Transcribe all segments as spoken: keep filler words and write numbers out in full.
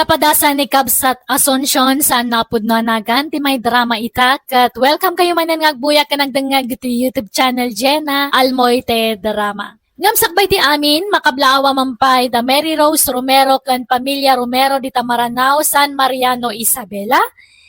Padasa ni Kabsat Asuncion, saan napudno a nagan ti maidrama ita, ket welcome kayo manen nga agbuya ken agdengngeg iti YouTube channel Jena Almoite Drama. Ngem sakbay ti amin, makablaawa man pay da Mary Rose Romero ken Pamilya Romero dita Maranao, San Mariano, Isabela,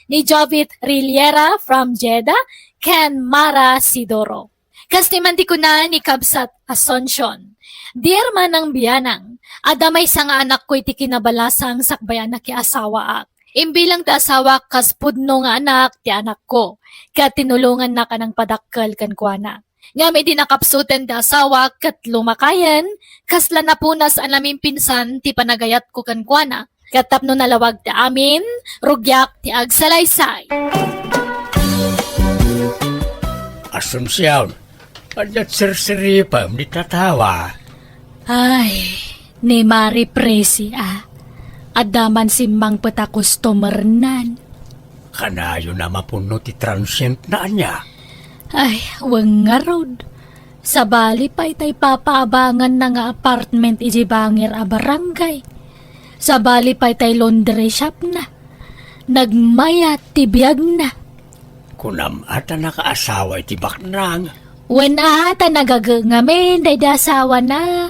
ni Jovit Riliera from Jeddah, ken Mara Sidoro. Kas ti man ti kuna ni Kabsat Asuncion, "Dear Manang Bianang, adda maysa nga anakko iti kinabalasang sakbay a nakiasawaak. Imbilang ti asawak kas pudno nga anak ti anakko, ket tinulongannak a nangpadakkel kenkuana. Ngem idi nakapsuten ti asawak ket lumakayen, kasla napunas a namimpinsan ti panagayatko kenkuana. Ket tapno nalawag ti amin, rugiak ti agsalaysay." Asuncion, ania ti sirsiripem dita tawa? Ay, ni Mari Presi a. Adda man simmangpet a customernan. Kanayon a mapunno ti transientna ania? Ay, wen ngarud. Sabali pay tay papaabanganna nga apartment iti bangir a barangay. Sabali pay tay laundry shopna. Nagmayat ti biagna. Kunam a ta nakaasawa iti baknang? Wen a, ta nagaget ngamin daydi asawana.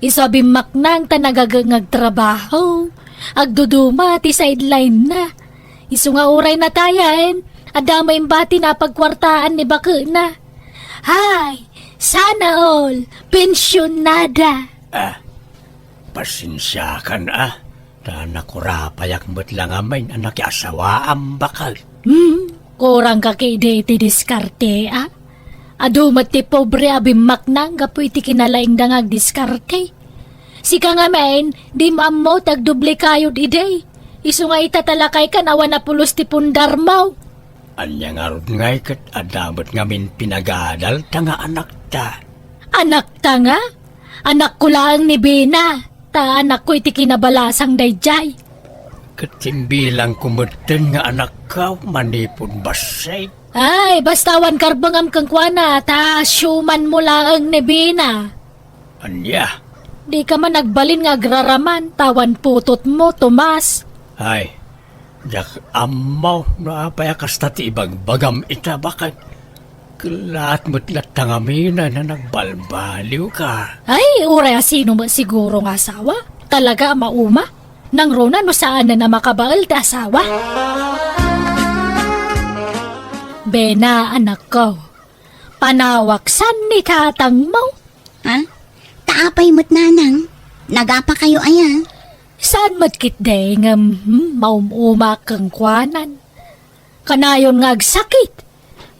Isu a bimmaknang ta nagaget nga agtrabaho. Agduduma ti sideline-na. Isu nga uray natayen, adda met imbatina a pagkuartaan ni baketna. Hay, sana all, pensionada. Ah, pasensiakan a, ta nakurapayak met la ngamin a nakiasawaam, baket. Hmm, kurangka ketdi iti diskarte a? Adu met ti pobre a bimmaknang gapu iti kinalaingda nga agdiskarte. Sika ngamin, dim ammo ti agdublikayod idi. Isu nga ita ta lakaykan awan a pulos ti pundarmo. Ania ngarud ngay ket adda met ngamin pinagadalta nga anakta? Anakta nga? Anakko laeng ni Bina, ta anakko iti kinabalasang daydiay. Ket imbilangko metten nga anakko manipud bassit. Ay, basta awan karbengam kenkuana, ta siumanmo laeng ni Bina. Ania? Dika man agbalin nga agraraman, ta awan putotmo, Tomas. Ay, diak ammo no apay a kasta ti ibagbagam ita, baket. Kellaat met latta ngamin a nagbalbaliwka. Ay, uray a sino met siguro nga asawa. Talaga a mauma. Nangruna no saanen a makabael ti asawa. Bena, anakko. Panawaksan ni tatangmo. Ha? Ta apay met, nanang? Nagapakayo aya? Saan met ketdi ngem, hmm, maum-umak kenkuanan. Kanayon nga agsakit.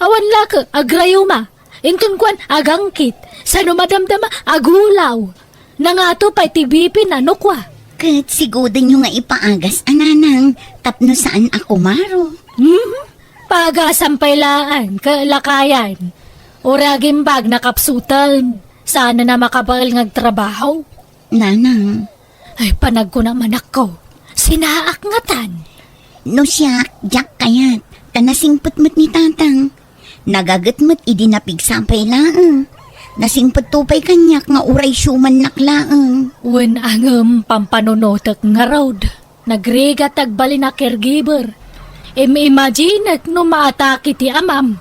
Awan la ket agrayuma. Inton kuan, agangkit. Sano madamdama, agulaw. Nangato pay ti B P na no kua. Ket sigodenyo nga ipaagas a, nanang, tapno saan a kumaro. Hmm? Paagasam pay laeng, ket lakayan. Uray agimbag nakapsuten. Saan a makabael nga agtrabaho. Nanang. Ay, panagkuna manakko. Sinaak ngatan. No siak, diak kayat. Ta nasingpet met ni tatang. Nagaget met idi napigsa pay laeng. Nasingpetto pay kaniak nga uray siumannak laeng. Wen a ngem pampanunotek ngarud. Nagrigat ti agbalin a caregiver. Im-imaginek no maatake ti amam.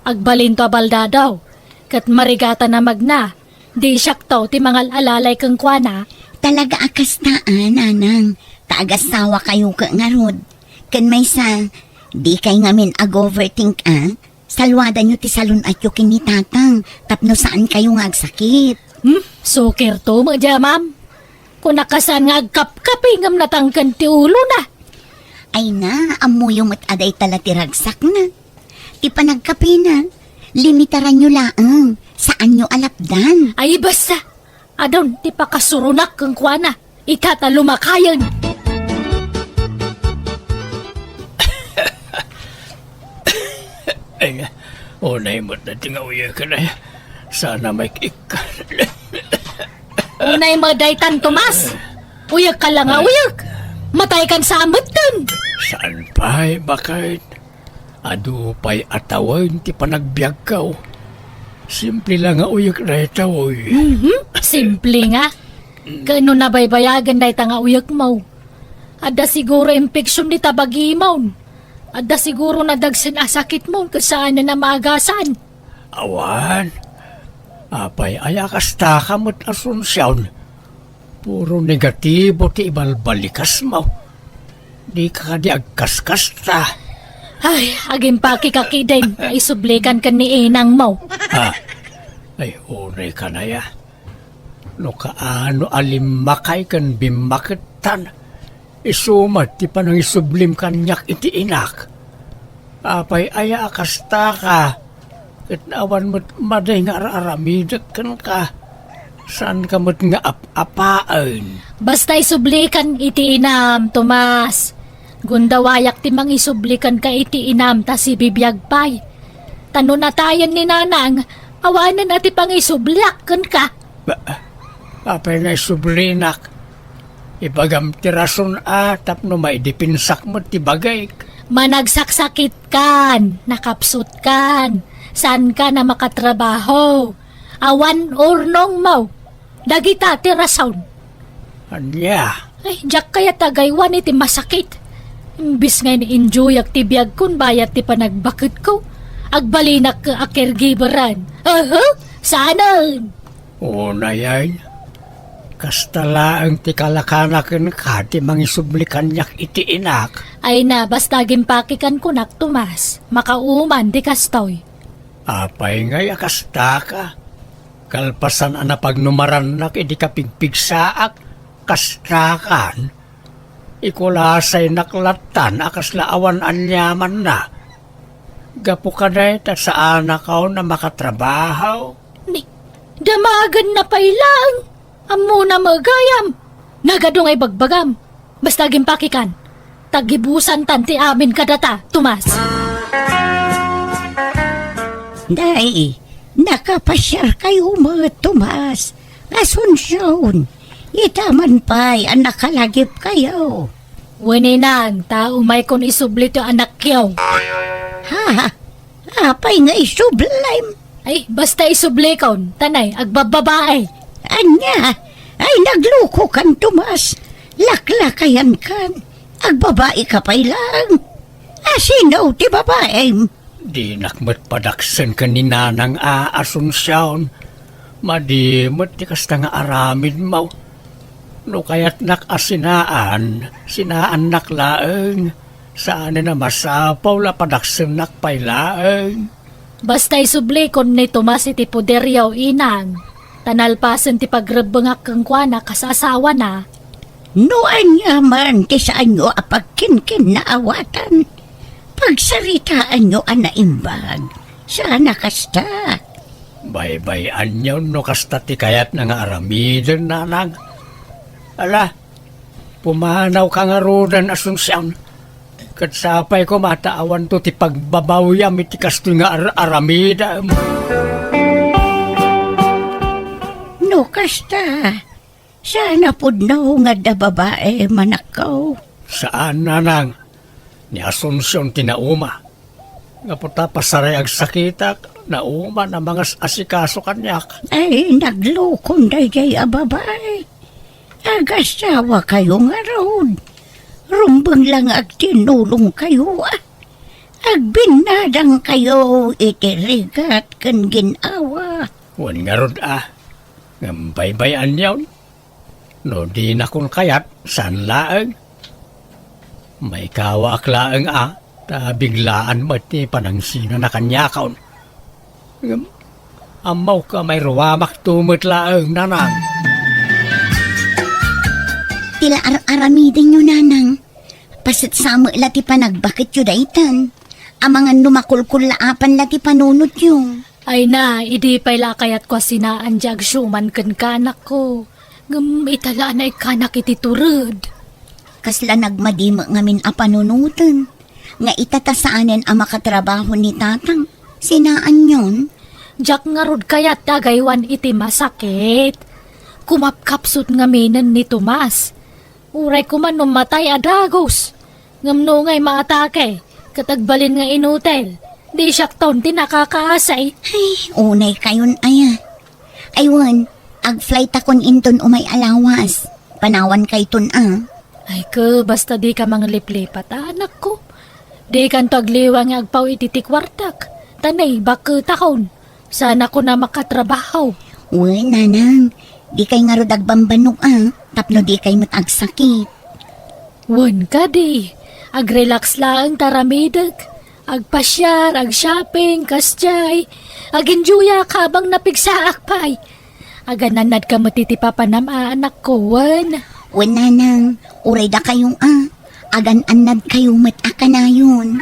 Agbalinto a baldado. Ket marigatan a magna. Di siakto ti mangal-alalay kenkuana. Talaga a kasta a, nanang. Ta agasawakayo ket ngarud. Ken maysa, dikay ngamin ag-overthink a. Saluadanyo ti salun-atyo ken ni tatang tapno saankayo nga agsakit. Hmm, sukerto met diay amam. Kunak a saan nga agkapkapi ngem natangken ti ulona. Ay na, ammoyo met a dayta la ti ragsakna. Ti panagkapina, limitaranyo laeng, saanyo a lapdan. Ay, basta! Adun ti pakasuronak kenkuana, ita ta lumakayen. Ay, unay met dayta nga uyek, ay. Sana may kik-, Unay met daytan, Tomas. Uyek ka la nga uyek. Matay kan sa ametten. Saan pay, baket? Adu pay a tawen ti panagbiagko. Simple la nga uyek dayta, oy. Mhm, simple nga. Ken no nabaybayagen dayta nga uyekmo, Adda siguro infection dita bagimon. Adda siguro nadagsen a sakitmon ket saanen a maagasan. Awan. Apay aya kastaka met, Asuncion? Puro negatibo ti ibalbalikasmo. Dika kadi agkaskasta? Ay, agimpakika ketdin, isublikan ken ni inangmo. Ah, ay, unay ka na ya. No kaano a limmakay ken bimmakettan, isu met ti panangisublim kaniak iti inak. Apay aya a kastaka, ket awan met madi nga ar-aramidek kenka. Saanka met nga ap-apaen. Basta isublikan iti inam, Tomas. Gundawayak ti mangisubli kenka iti inam ta sibibiag pay. Ta no natayen ni nanang, awanen a ti pangisubliak kenka. Ba, apay nga isublinak? Ibagam ti rason a tapno maidepensak met ti bagik. Managsaksakitkan, nakapsutkan, saankan a makatrabaho. Awan urnongmo. Dagita ti rason. Ania? Ay, diak kayat agaywan iti masakit. Imbis nga in-enjoyak ti biagkon bayat ti panagbaketko, agbalinak a caregiveran. Aha, saanen? Unayen, kasta laeng ti kalakanaken ka ti mangisubli kaniak iti inak. Ay na, basta agimpakikan kunak, Tomas, makauman ti kastoy. Apay ngay a kastaka? Kalpasan a napagnumarannak idi kapigpigsaak, kastakan. Ikulasaynak lattan a kasla awan aniamanna. Gapu kadayta saanakon a makatrabaho. Ni, damagenna pay laeng. Ammona met gayam. Nagadu nga ibagbagam. Basta agimpakikan. Tagibusantan ti amin kadata, Tomas. Nay, nakapasiarkayo met, Tomas. Asuncion, ita man pay a nakalagipkayo. Wen inang, ta umaykon isubli ti anakyo. Ha? Apay nga isublim? Ay, basta isublikon, ta nay, agbabbabae. Ania? Ay, naglukokan, Tomas. Laklakayankan. Agbabaika pay laeng. Asino ti babaem? Dinak met padaksen ken ni Nanang a Asuncion. Madi met ti kasta nga aramidmo. No kayatnak a sinaan, sinaannak laeng. Saanen a masapul a padaksennak pay laeng. Basta isublikon ni Tomas iti poderyo, inang. Ta nalpasen ti pagrebbengak kenkuana kas asawana. No ania man ti saanyo a pagkinkinnaawatan, pagsaritaanyo a naimbag. Saan a kasta? Baybay-anyon no kasta ti kayatna nga aramiden, Nanang. Ala, pumanawka ngaruden, Asuncion. Ket sapay koma ta awanto ti pagbabawyam iti kastoy nga ar-aramidem. No kasta, saan a pudno nga adda babaem, anakko? Saan, Nanang. Ni Asuncion ti nauma. Gapu ta pasaray agsakitak, nauma a mangas-asikaso kaniak. Ay, naglukon daydiay a babae. Agasawakayo ngarud. Rumbeng la nga agtinnulongkayo, a. Agbinnadangkayo iti rigat ken gin-awa. Wen ngarud, a. Ngem baybay-anyon. No dinakon kayat, saan laeng. Maikawaak laeng, a, ta biglaan met ti panangsinana kaniakon. Ngem, ammok a mairuamakto met laeng, Nanang. Ti la ar-aramidenyo, Nanang. Pasetsa met la ti panagbaketyo daytan. Amangan no makulkullaapan la ti panunotyo. Ay na, idi pay la a kayatko a sinaan ti agsuman kenka, anakko. Ngem ita la a naikkanak iti tured. Kasla nagmadi met ngamin a panunoten, nga ita ta saanen a makatrabaho ni tatang, sinaanyon? Diak ngarud kayat ti agaywan iti masakit. Kumapkapsut ngaminen ni Tomas. Uray koma no matay a dagus. Ngem no ngay maatake, ket agbalin nga inutil, di siakton ti nakakaasi. Ay, unaykayon aya. Ay wen, agflightakon inton umay a lawas. Panawankayton a. Ay, ke, basta dika mangliplipat, a, anakko. Dikanto agliwa nga agpaw iti ti kuartak. Ta naibakkon. Saan a kuna makatrabaho. Wen, nanang, dikay ngarud agbambannog a, tapno dikay met agsakit. Wen kadi, agrelax laeng ta aramidek. Agpasiar, agshopping, kasdiay. Agenjoyak habang napigsaak pay. Agan-annadka met iti papanam a, anakko, wen? Wen, nanang, uray dakayo a, agan-annadkayo met a kanayon.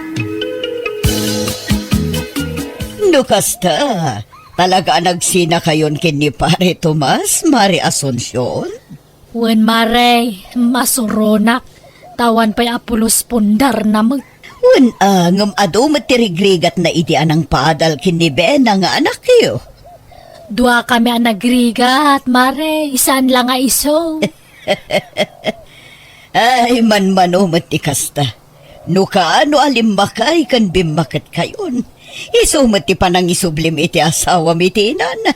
No kasta, talaga a nagsinakayon ken ni Pare Tomas, Mare Asuncion? Wen, Mare, masuronak. Ta awan pay a pulos pundarna met. Wen a, ngem adu met ti rigrigatna idi a nangpaadal ken ni Bena nga anakyo. Duakami a nagrigat, Mare, saan la nga isu. Ay, manmano met ti kasta. No kaano a limmakay ken bimmaketkayon, isu met ti panangisublim iti asawam iti inana.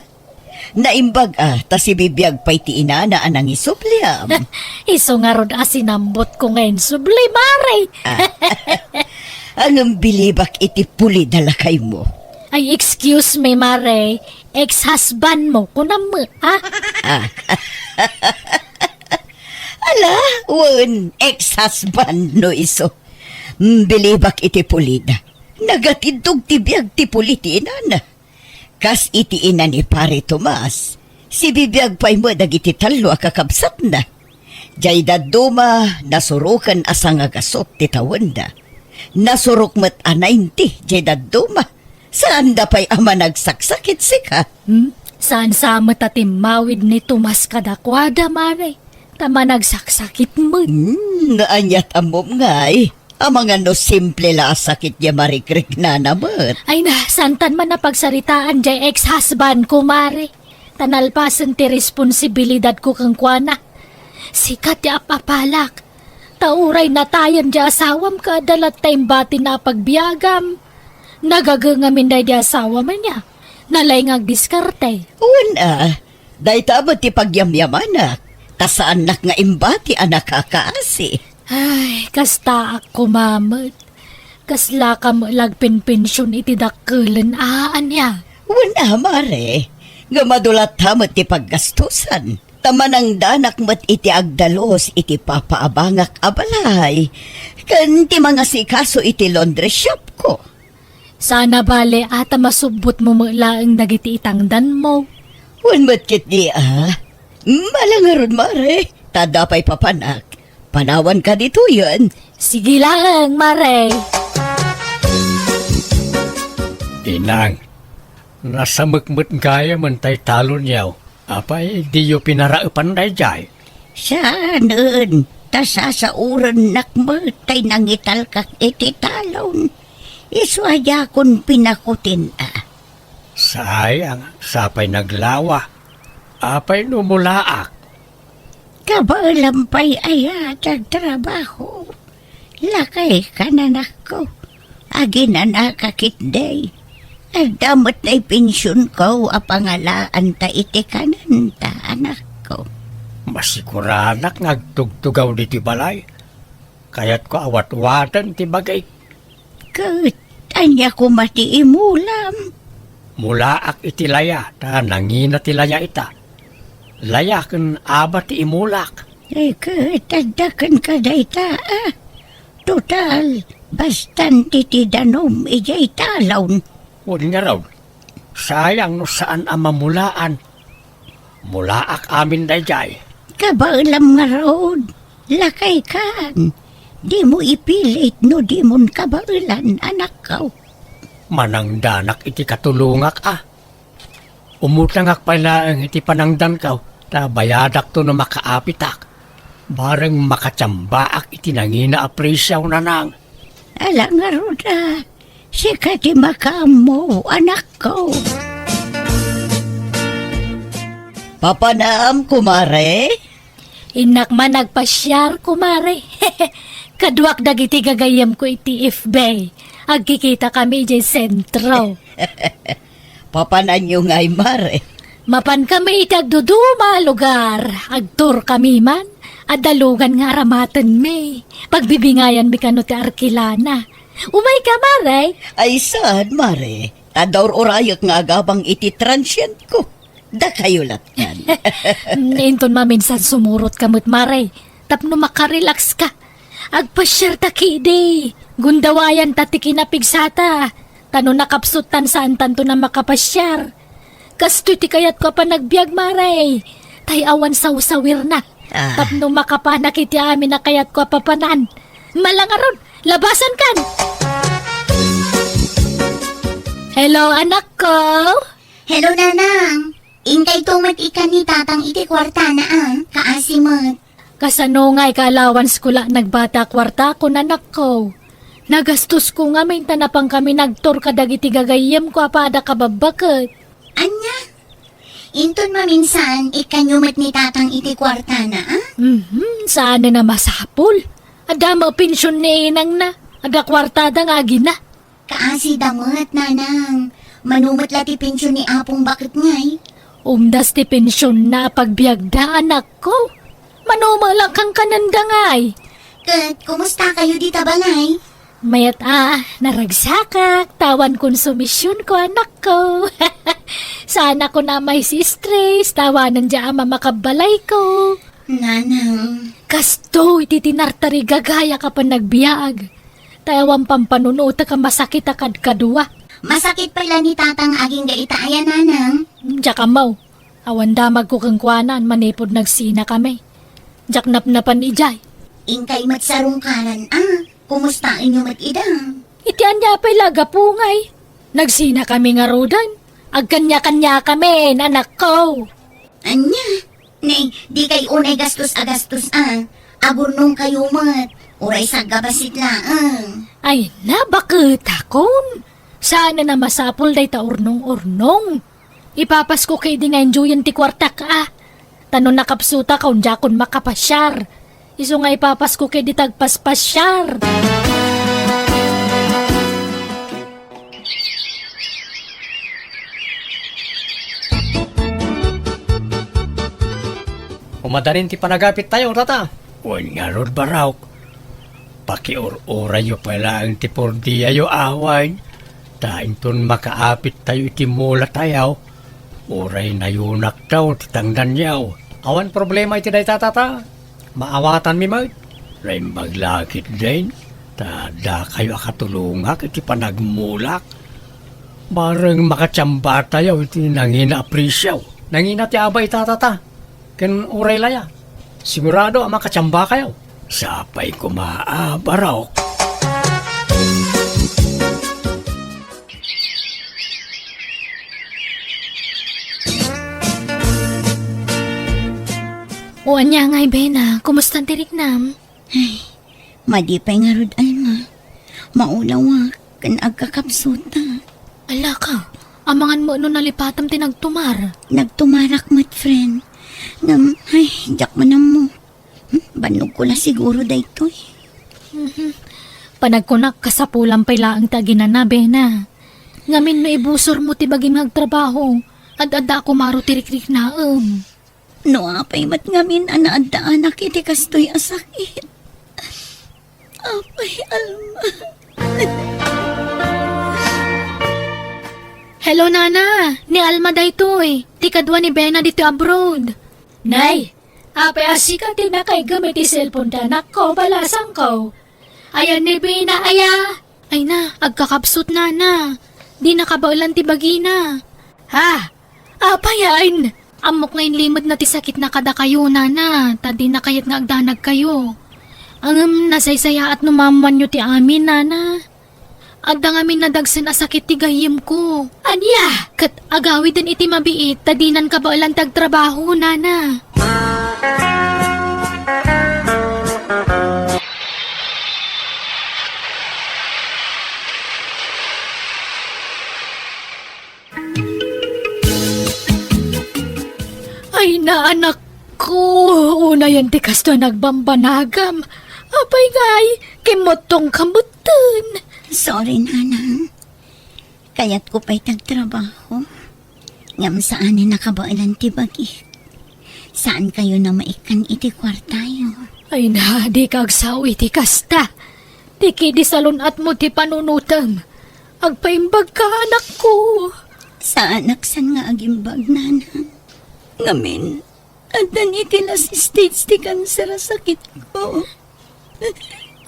Naimbag a, ta sibibiag pay ti inana a nangisubliam. Isu ngarud a sinambotko nga insubli, Mare. Ah. Ngem bilibak iti pulida lakaymo. Ay, excuse me, Mare. Ex-husbandmo, kunam met, a? Ah. Ala, wen, ex-husband no isu. Mm, bilibak iti pulida. Nagatindog ti biag ti puli ti inana. Kas iti ina ni Pare Tomas, sibibiag pay met dagiti tallo a kakabsatna. Jay dadduma, nasuroken a sangagasut ti tawenda. Nasurok met a ninety jay dadduma. Saanda pay a managsaksakit, sika. Hmm? Saan sa met a timmawid ni Tomas kadakuada, Mare? Ta managsaksakit met. Hmm, aniat ammom ngay. Amangan no simple la a sakit ya marikrignana met. Ay na, santan man a pagsaritaan jay ex-husbandko, Mare. Ta nalpasen ti responsibilidadko kenkuana. Sika ti apapalak. Ta uray natayan jay asawam ket adda latta imbatina a pagbiagam. Nagagengam inday di asawam ania. Nalaing agdiskarte. Wen a, dayta met ti pagyamyamanak. Ta saannak nga imbati a nakakaasi. Ay, kastaak koma met. Kaslaka met la agpenpension iti dakkelen a, ania? Wen a, Mare, nga madulatta met ti paggastusan. Ta manangdanak met iti agdalus iti papaabangak a balay, ken ti mangasikaso iti laundry shopko. Saan a bale a ta masubbotmo met laeng dagiti itangdanmo. Wen met ketdi a. Ala ngarud, Mare, ta adda pay papanak. Panawanka ditoyen. Sige laeng, Mare. Inang, nasamek met gayamen tay talonyo. Apay, diyo pinaraepan daydiay? Saanen, ta sasaorennak met tay nangitalkak iti talon. Isu a diakon pinakutin a. Sayang, sapay naglawa. Apay no mulaak? Kabaelam pay aya ti agtrabaho. Lakayka, anakko. Aginanaka ketdi. Adda met tay pensionko a pangalaanta iti kanenta, anakko. Masiguranak nga agtugtugaw ditoy balay. Kayatko a watwaten ti bagik. Ket ania koma ti imulam? Mulaak iti laya, ta nangina ti laya ita. Laya ken aba ti imulak. Eh, ket adda kenka dayta, a? Total, bastan ti ti danum idiay talon. Wen ngarud, sayang no saan a mamulaan. Mulaak amin daydiay. Kabaelam ngarud, lakaykan. Dimo ipilit no dimon kabaelan, anakko. Manangdanak iti katulongak a. Umutangak pay laeng iti panangdanko, ta bayadakto no makaapitak. Bareng makatiambaak iti nangina a presio, nanang. Ala ngarud a, sika ti makaammo, anakko. Papanam, kumare? Innak man agpasiar, kumare. Kaduak dagiti gagayyemko iti F B. Agkikitakami idiay sentro. Papananyo ngay, mare? Mapankami iti agduduma a lugar. Agtourkami man. Adda lugan nga aramatenmi. Pagbibingayanmi kano ti arkilana. Umayka, Mare? Ay, saan, Mare? Adda ur-urayek nga agabang iti transientko. Dakayo lattan. Mm, inton maminsan sumurotka met, Mare. Tapno makarelax ka. Agpasiarta kidi. Gundawayanta ti kinapigsata. Ta no nakapsuttan, saantanto a makapasiar. Kastoy ti kayatko a panagbiag, Mare. Tay awan sawsawirna. Ah. Tapno makapanak iti amin a kayatko a papanan. Malangaron, labasankan! Hello, anakko! Hello, Nanang. Inkayto met ikkan ni Tatang iti kuartana, a. Kaasi met. Kasano nga ika allowance ko la nagbati a kuartakon, anakko? Nagastosko ngamin ta napankami nagtur kadagiti gagayyemko a pada kababbaket. Ania? Inton maminsan, ikkanyo met ni Tatang iti kuartana, a? Mhm, saanen a masapul. Adda met pension ni inangna. Adda kuartada nga agina. Kaasida met, Nanang. Mano met la ti pension ni Apong Baket ngay? Umdas ti pensionna a pagbiagda, anakko. Mano met la kankanenda ngay? Ket kumustakayo dita balay? Mayat a, naragsakak, ta awan konsumisionko, anakko. Saanakon a ma-stress, ta awanen dia a mamakabbalayko. Nanang. Kastoy ti tinartarigagayak a panagbiag. Ta awan pampanunotek a masakit a kadkadua. Masakit pay la ni Tatang agingga ita aya, Nanang? Diak ammo. Awan damagko kenkuana manipud nagsinakami. Diak napnapan idiay. Inkay met sarungkaran a. Kumustaenyo met ida? Iti ania pay la a gapu ngay? Nagsinakami ngaruden. Agkaniakaniakami, anakko. Ania? Nay, dikay unay gastos a gastos a. Agurnongkayo met. Uray saggabassit laeng. Ay, nabaketakon. Saanen a masapul dayta urnong-urnong. Ipapasko kadi nga enjoyen ti kuartak a. Ta no nakapsutak, diakon makapasiar. Isu nga ipapasko kadi ti agpaspasiar. Umadanin ti panagapittayo, Tata. Wen ngarud, Barok. Pakiur-urayyo pay laeng ti pordiayo awan, ta inton makaapittayo iti mulatayo, uray nayunaktayo ti tangdanyo. Awan problema iti dayta, Tata. Maawatanmi met. Naimbag la ketdin, ta dakayo a katulongak iti panagmulak. Bareng makatiambatayo iti nangina a presio. Nangina ti aba ita, Tata. Ken uray la aya, sigurado a makatiambakayo. Sapay koma a, Barok. O ania ngay, Bena, kumusta ti riknam? Ay, madi pay ngarud, Alma. Maulawak ken agkakapsuta. Alaka, amangan met no nalipatam ti nagtumar. Nagtumarak met, friend. Ngem, ay, diak man ammo. Hmm, bannogko la siguro daytoy. Mhm. Panagkunak, kasapulan pay laeng ti aginana, Bena. Ngamin no ibusormo ti bagim nga agtrabaho, ad-adda a kumaro ti rikriknaem. No apay met ngamin a naaddaanak iti kastoy a sakit. Apay, Alma. Hello, Nana. Ni Alma daytoy. Ti kadua ni Bena ditoy abroad. Nay, apay a sika ti nakaigem iti cellphone ti anakko, balasangko? Ayan ni Bena, aya? Ay na, agkakapsut, Nana. Di nakabaelan ti bagina. Ha? Apay, ayn? Ammok nga inlimedna ti sakitna kadakayo, Nana, ta dina kayat nga agdanagkayo. Ngem nasaysayaat no maammoanyo ti amin, Nana. Adda ngamin nadagsen a sakit ti gayyemko. Ania? Ket agawiden iti mabiit ta dinan kabaelan ti agtrabaho, Nana. Ay, naanakko, unayen ti kastoy a nagbambanagam. Apay ngay, kimmuttongka metten. Sorry, Nanang. Kayatko pay ti agtrabaho. Ngem saanen a kabaelan ti bagik. Saan kayo na maikkan iti kuartayo? Ay na, dika agsao iti kasta. Ti kidi salun-atmo ti panunotem. Agpaimbagka, anakko. Saanak san nga agimbag, nanang. Ngamin, addan iti last stage ti kanser a sakitko.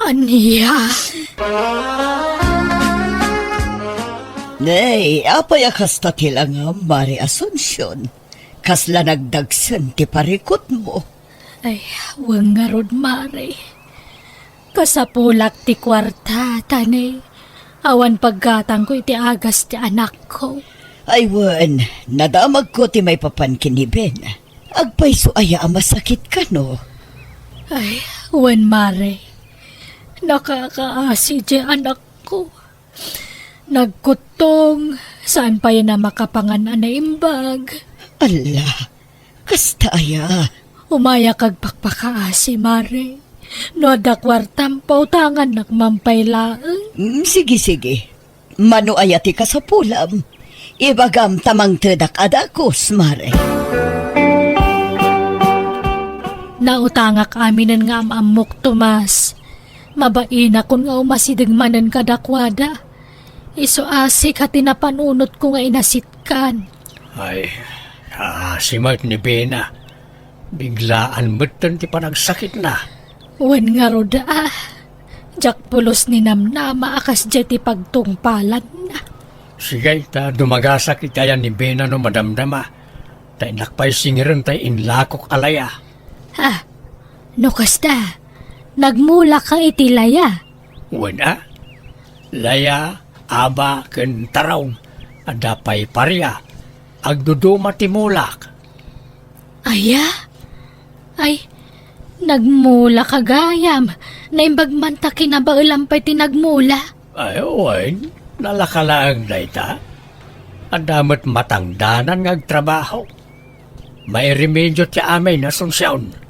Ania? Nay, apay a kasta ti langam, Mare Asuncion? Kasla nagdagsen ti parikutmo. Ay, wen ngarud, Mare. Kasapulak ti kuarta, ta ne, awan paggatangko iti agas ti anakko. Ay wen, nadamagko ti maipapan ken ni Ben. Agpayso aya a masakit kano? Ay, wen, Mare. Nakakaasi ti anakko. Nagkuttong, saan pay a makapangan a naimbag. Alla, kasta aya? Umayak agpakpakaasi, Mare. No adda kuartam, pautangannak man pay laeng. Mm, sige, sige. Mano aya ti kasapulam? Ibagam ta mangtedak a dagus, Mare. Nautangak aminen nga am-ammok, Tomas. Mabainakon nga umasideg manen kadakuada. Isu a sika ti napanunotko nga inasitkan. Ay, kaasi met ni Bena. Biglaan metten ti panagsakitna. Wen ngarud a, diak pulos ni namnama a kasdiay ti pagtungpalanna. Sige, ta dumagasak iti ayan ni Bena no madamdama. Ta innak pay singirenta ti inlakok a laya. Ah, no kasta, nagmulaka iti laya? Wen a, laya, aba, ken taraw, adda pay paria. Agduduma ti mulak. Aya? Ay, nagmulaka gayam. Naimbag man ta kinabaelam pay ti nagmula. Ay, wen, nalaka laeng dayta. Adda met matangdanan nga agtrabaho. Mairemedio ti amin, Asuncion.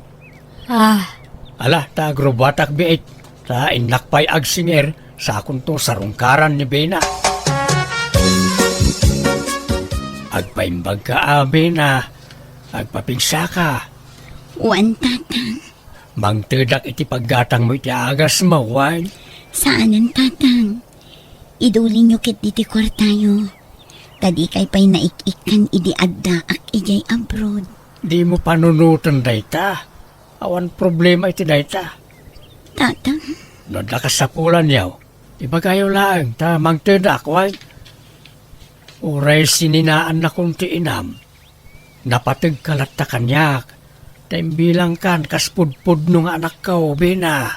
Ah. Ala, ta agrubuatak biit, ta innak pay agsingir, sakonto sarungkaran ni Bena. Agpaimbagka a, Bena. Agpapigsaka. Wen, Tatang. Mangtedak iti paggatangmo iti agasmo, wen? Saanen, Tatang. Idulinyo ketdi ti kuartayo. Ta dikay pay naik-ikkan idi addaak idiay abroad. Dimo panunoten dayta. Awan problema iti dayta. Tatang. No adda kasapulanyo, ibagayo laeng ta mangtedak, wen? Uray sininaannakon ti inam. Napategka latta kaniak, ta imbilangkan kas pudpudno nga anakko, Bena.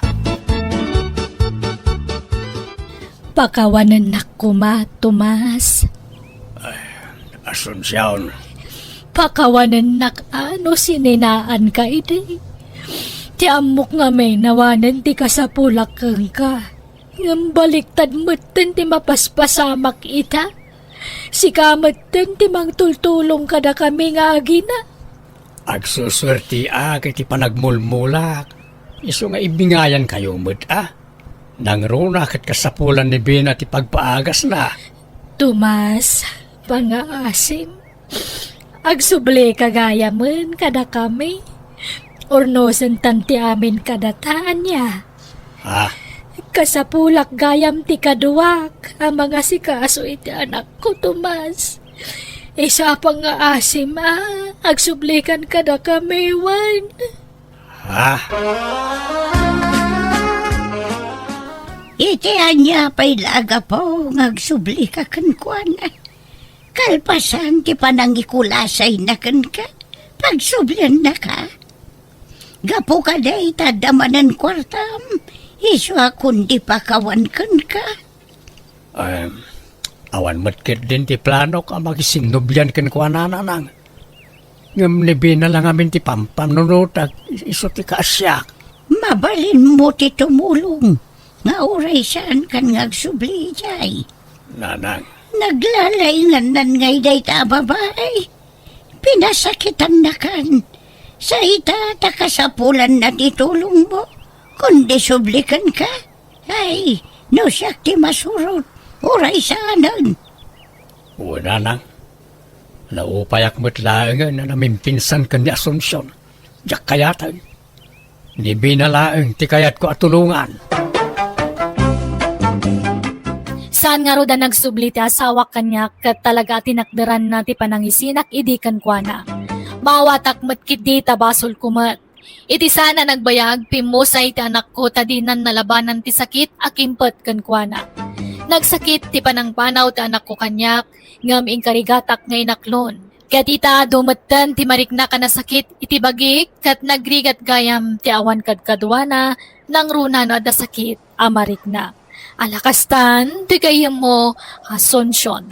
Pakawanennak koma, Tomas. Ay, Asuncion. Pakawanennak a no sininaanka idi. Ti ammok ngamin awanen ti kasapulak kenka. Ngem baliktad metten ti mapaspasamak ita. Sika metten ti mangtultulong kadakami nga agina. Agsusuertiak iti panagmulmulak. Isu nga ibingayankayo met a. Nangruna ket kasapulan ni Bena ti pagpaagasna. Tomas, pangaasim. Agsublika gayamen kadakami. Urnosentan ti amin kadata, ania? Ah. Kasapulak gayam ti kaduak a mangasikaso iti anakko, Tomas. Isu a pangaasim a, agsublikan kadakami, wen. Ah. Iti ania pay la a gapu nga agsublika kenkuana? Kalpasan ti panangikulasayna kenka, pagsubliannaka. Gapu kadi ta adda manen kuartam, isu a kundi pakawan kenka. Em, awan met ketdin ti planok a makisinnublian kenkuana, nanang. Ngem ni Bena la ngamin ti pampanunotak, isu ti kaasiak. Mabalinmo ti tumulong, nga uray saankan nga agsubli idiay. Nanang. Naglalaingannanna ngay dayta a babai. Pinasakitannakan. Sa ita ta kasapulanna ti tulongmo, kundi sublikenka. Ay, no siak ti masurot, uray saanen. Wen, nanang. Naupayak met laengen a namimpinsan ken ni Asuncion. Diak kayaten. Ni Bina laeng ti kayatko a tulongan. Saan ngarud a nagsubli ti asawak kaniak ket talaga a tinakderanna ti panangisinak idi kenkuana. Maawatak met ketdi ta basolko met. Iti saan a nagbayag, pimmusay ti anakko ta dinan nalabanan ti sakit a kimpet kenkuana. Nagsakit ti panangpanaw ti anakko kaniak, ngem inkarigatak nga inaklon. Ket ita, adu metten ti mariknak a nasakit iti bagik, ket nagrigat gayam ti awan kadkaduana, nangruna no adda sakit a marikna. Ala kastan, ti gayyemmo, Asuncion.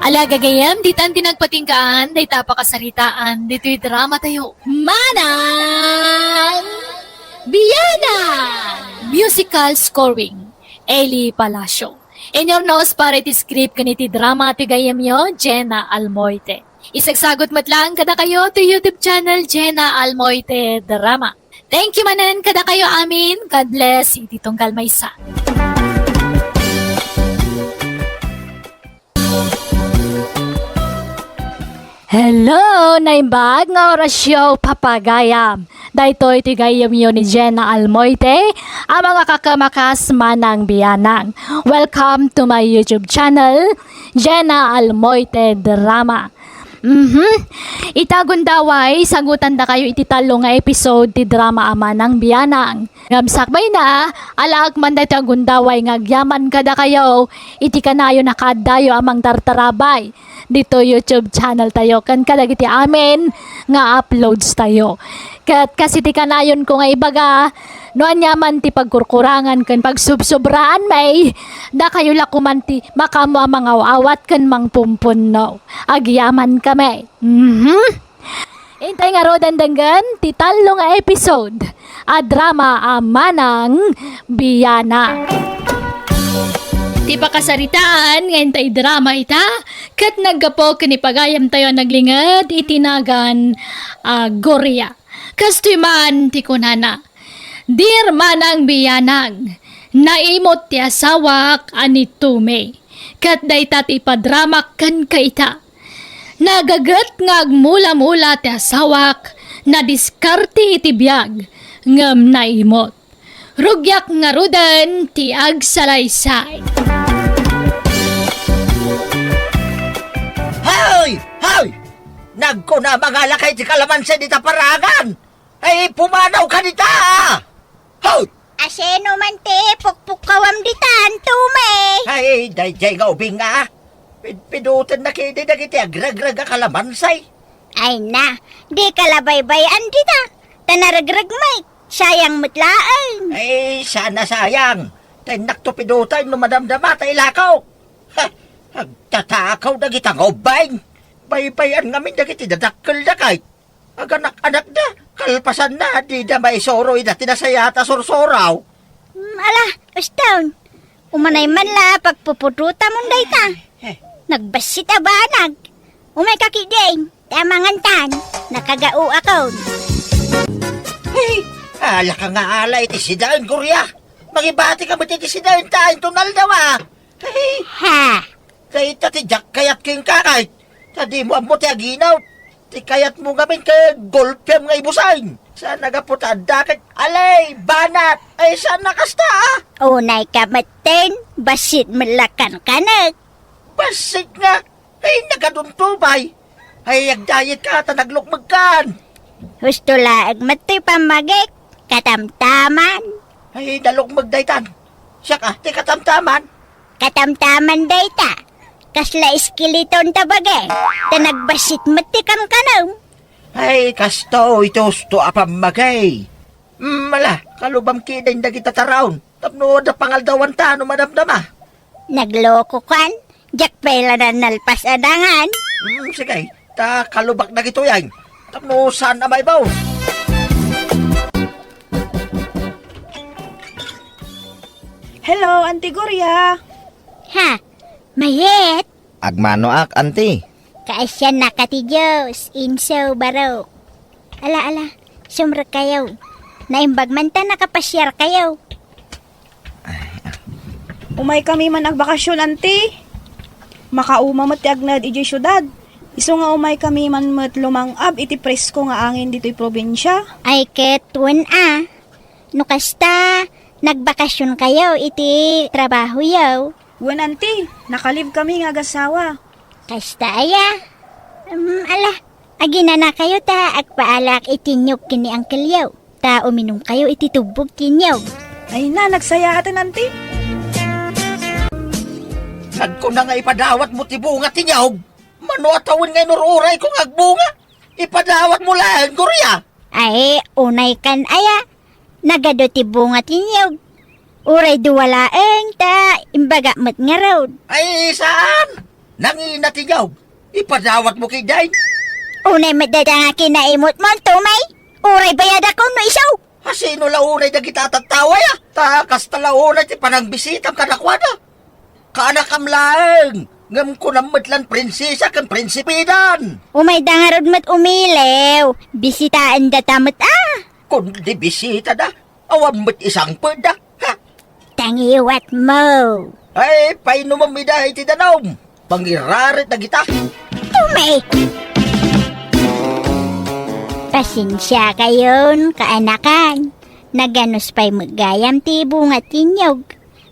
Ala gagayyem, ditan ti nagpatinggaan, dayta pakasaritaan, ditoy drama tayo. Manang Bianang! Musical scoring, Eli Palacio. Inurnos para iti script ken iti drama ti gayyemyo, Jenna Almoite. Isagsagut met laeng kadakayo ti YouTube channel, Jenna Almoite Drama. Thank you manen kadakayo amin. God bless iti tunggal maysa. Hello! Naimbag nga orasyo, papagayam. Daytoy ti gayyemyo ni Jenna Almoite, a mangakakamakas Manang Bianang. Welcome to my YouTube channel, Jenna Almoite Drama. Mhm. Ita gundaway, sagutandakayo iti tallo nga episode ti drama a Manang Bianang. Ngem sakbayna, alaek man daytoy a gundaway nga agyaman kadakayo iti kanayon a kaaddayo a mangtartarabay ditoy YouTube channel tayo ken kadagiti amin nga uploads tayo. Ket kas iti kanayonko nga ibaga, no ania man ti pagkurkurangan ken pagsubsobraan, may dakayo la koman ti makaammo a mangaw-awat ken mangpumpunno. Agyaman kami. Mhm. Intay ngaruden denggen ti tallo nga episode a drama a Manang Bianang. Ti pakasaritaan nga intay drama ita, ket naggapu ken ni pagayamtayo a naglinged iti nagan a Gloria. Kastoy man ti kunana, Dear Manang Bianang, naimot ti asawak a ni Tommy. Ket dayta ti ipadramak kenka ita. Nagaget nga agmula-mula ti asawak, nadiskarte iti biag, ngem naimot. Rugiak ngaruden ti agsalaysay. Hoy! Hoy! Nagkuna, mangalakay ti kalamansi dita paragan! Ay, pumanaw ka dita! Hoy! Asino man ti pukpukkawam ditan, Tommy? Ay, daydiay nga ubing nga. Pidpidotennak idi dagiti agregreg a kalamansi. Ay na, dika la baybay-an dita. Ta naregreg met, sayang met laeng. Ay, saan a sayang. Ta innakto pidoten no madamdama ta ilakaw. Ha, agtatakaw dagita nga ubbing. Baybay-an ngamin dagiti dadakkelda kay. Aganak-anakda, kalpasanna, dida maisuro ida ti nasayaat a sursuraw. Mm, ala, uston. Umanay man la pagpupudotamon dayta. Eh. Nagbassit a banag. Umayka ketdi, ta amangan tan. Nakagaoakon. Hey, ala ka nga ala iti sidaen, Gloria. Mangibatika met iti sidaen ta inton aldaw, a. Hey. Ha? Dayta ti diak kayat kenka, kay ta dimo ammo ti aginaw. Ti kayatmo ngamin ket golpem nga ibusen. Saan a gapu ta adda ket alay, banat. Ay, saan a kasta, a? Unayka metten, bassit met la kankanek. Bassit nga? Ay, nagaduntubay. Ay, agdayetka ta naglukmegkan. Husto laeng met ti pammagik. Katamtaman. Ay, nalukmeg daytan. Siak a, ti katamtaman. Katamtaman dayta. Kasla eskeleton ta bagi. Ta nagbassit met ti kamkamam. Ay, kastoy ti husto a pammagi. Mm, ala, kalubam ketdin dagita taraon. Tapno adda pangaldawanta no madamdama. Naglokokan. Diak pay la nalpas a dangan. Mm, sige. Ta kalubak dagitoy ay. Tapno saan a maibaw. Hello, Auntie Gloria. Ha? Mayet? Agmanoak, Auntie. Kaasiannaka ti Dios, inso, barok. Ala, ala, sumrekkayo. Naimbag man ta nakapasiarkayo. Umaykami man agbakasyon, Auntie. Makauma met ti agnaed idiay siudad. Isu nga umaykami man met lumang-ab iti presko nga angin ditoy probinsia. Ay ket wen a. No kasta, nagbakasionkayo iti trabahoyo. Wen, anti, nakalibkami nga agasawa. Kasta aya? Mm, ala, aginanakayo ta agpaalak iti niyog ken ni angkelyo. Ta uminumkayo iti tubbog ti niyog. Ay na, nagsayaaten, anti. Nagkuna nga ipadawatmo ti bunga ti niyog. Mano a tawen nga inur-urayko nga agbunga? Ipadawatmo laeng, Gloria. Ay, unay kan aya. Nagadu ti bunga ti niyog. Uray dua laeng ta imbaga met ngarud. Ay, saan? Nangina ti niyog. Ipadawatmo ketdin. Unay met dayta nga kinaimutmo, Tommy. Uray bayadak no isu. Hasino la unay dagita a tattao aya? Ta kasta la unay ti panangbisitam kadakuada. Kaanakam laeng, ngem kunam met lan prinsesa ken prinsipedan. Umayda ngarud met umiliw. Bisitaendata met a. Kundi bisitada, awan met isangpetda. Ha? Tangiwatmo. Ay, painumem ida iti danum. Mangirarit dagita. Tommy! Pasensiakayon, kaanakan. Naganus pay met gayam ti bunga ti niyog.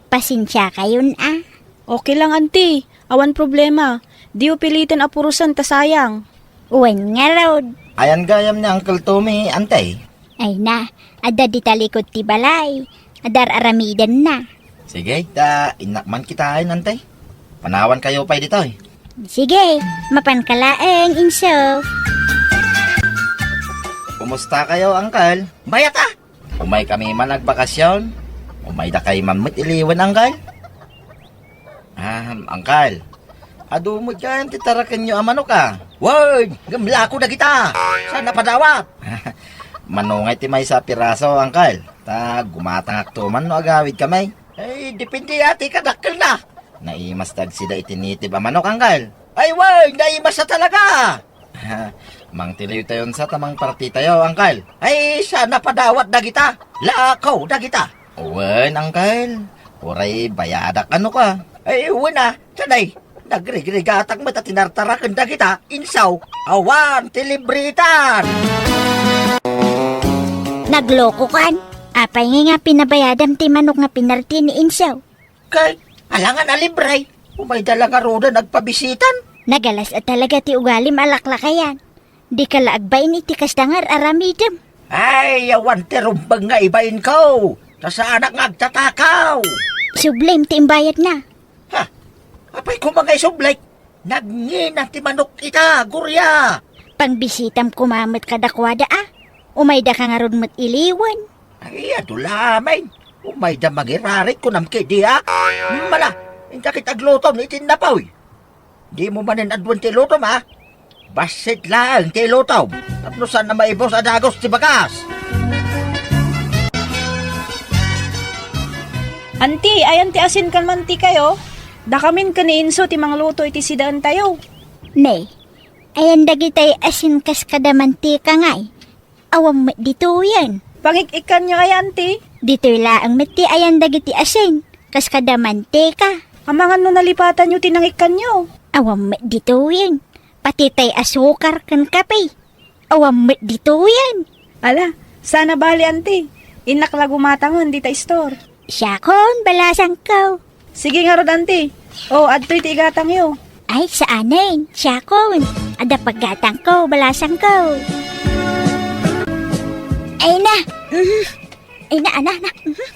Pasensiakayon a. Okay lang, anti. Awan problema. Diyo piliten a purusen ta sayang. Wen ngarud. Ayan gayam ni Uncle Tommy, anti? Ay na, adda di talikod ti balay. Adar-aramidenna. Sige, ta innak man kitaen, anti. Panawankayo pay ditoy. Sige, mapanka laeng, inso. Kumustakayo, Uncle? Mayat a. Umaykami man agbakasion. Umaydakay man met iliwen, Uncle. Ah, Uncle. Adu met gayam ti tarakenyo a manok a. Wen, ngem lako dagita. Saan a padawat? Mano ngay ti maysa a piraso, Uncle? Ta gumatangakto man no agawidkami. Ay, depende a ti kadakkelna. Naimas ti agsida iti native a manok, Uncle. Ay, wen, naimas a talaga. Mangtiliwtayon sa ta mangpartitayo, Uncle. Ay, saan a padawat dagita. Lako dagita. Wen, Uncle. Uray bayadak, ano ka? Ay, wen a, tanay. Nagrigrigatak met a tinartaraken dagita, insaw. Awan ti libritan. Naglokokan? Apay ngay nga pinabayadam ti manok nga pinarti ni insaw? Kay, alangan a libre. Umayda la ngaruden agpabisitan. Nagalas a talaga ti ugalim a laklakayan. Dika la agbain iti kasta nga ar-aramidem. Ay, awan ti rumbeng nga ibainko. Ta saanak nga agtatakaw. Sublim ti imbayadna. Ha? Apay koma nga isublik? Nagngina ti manok ita, Gloria. Pangbisitam koma met kadakuada a. Umayda ka ngarud met iliwen. Ay, adu la amin. Umayda mangirarit kunam ketdi a. Mala, inta ket aglutom iti napoy. Dimo manen aduen ti ilutom a. Bassit laeng ti ilutom. Tapno saan a maibus a dagus ti bagas. Anti, ayan ti asin ken mantikayo? Dakamin ken ni Inso ti mangluto iti sidaentayo. Ne, ayan dagitay asin kas kada mantika ngay. Awan met ditoyen. Pangik-ikkanyo aya, anti? Ditoy laeng met ti ayan dagiti asin, kas kada mantika. Amangan no nalipatanyo ti nangikkanyo. Awan met ditoyen. Pati tay asukar ken kape. Awan met ditoyen. Ala, saan a bali, anti. Innak la gumatangen dita store. Siakon, balasangko. Sige ngarud, anti. O, adtoy ti igatangyo. Ay, saanen. Siakon. Adda paggatangko, balasangko. Ay na. Mhm. Ay na, ana, ana. Mhm.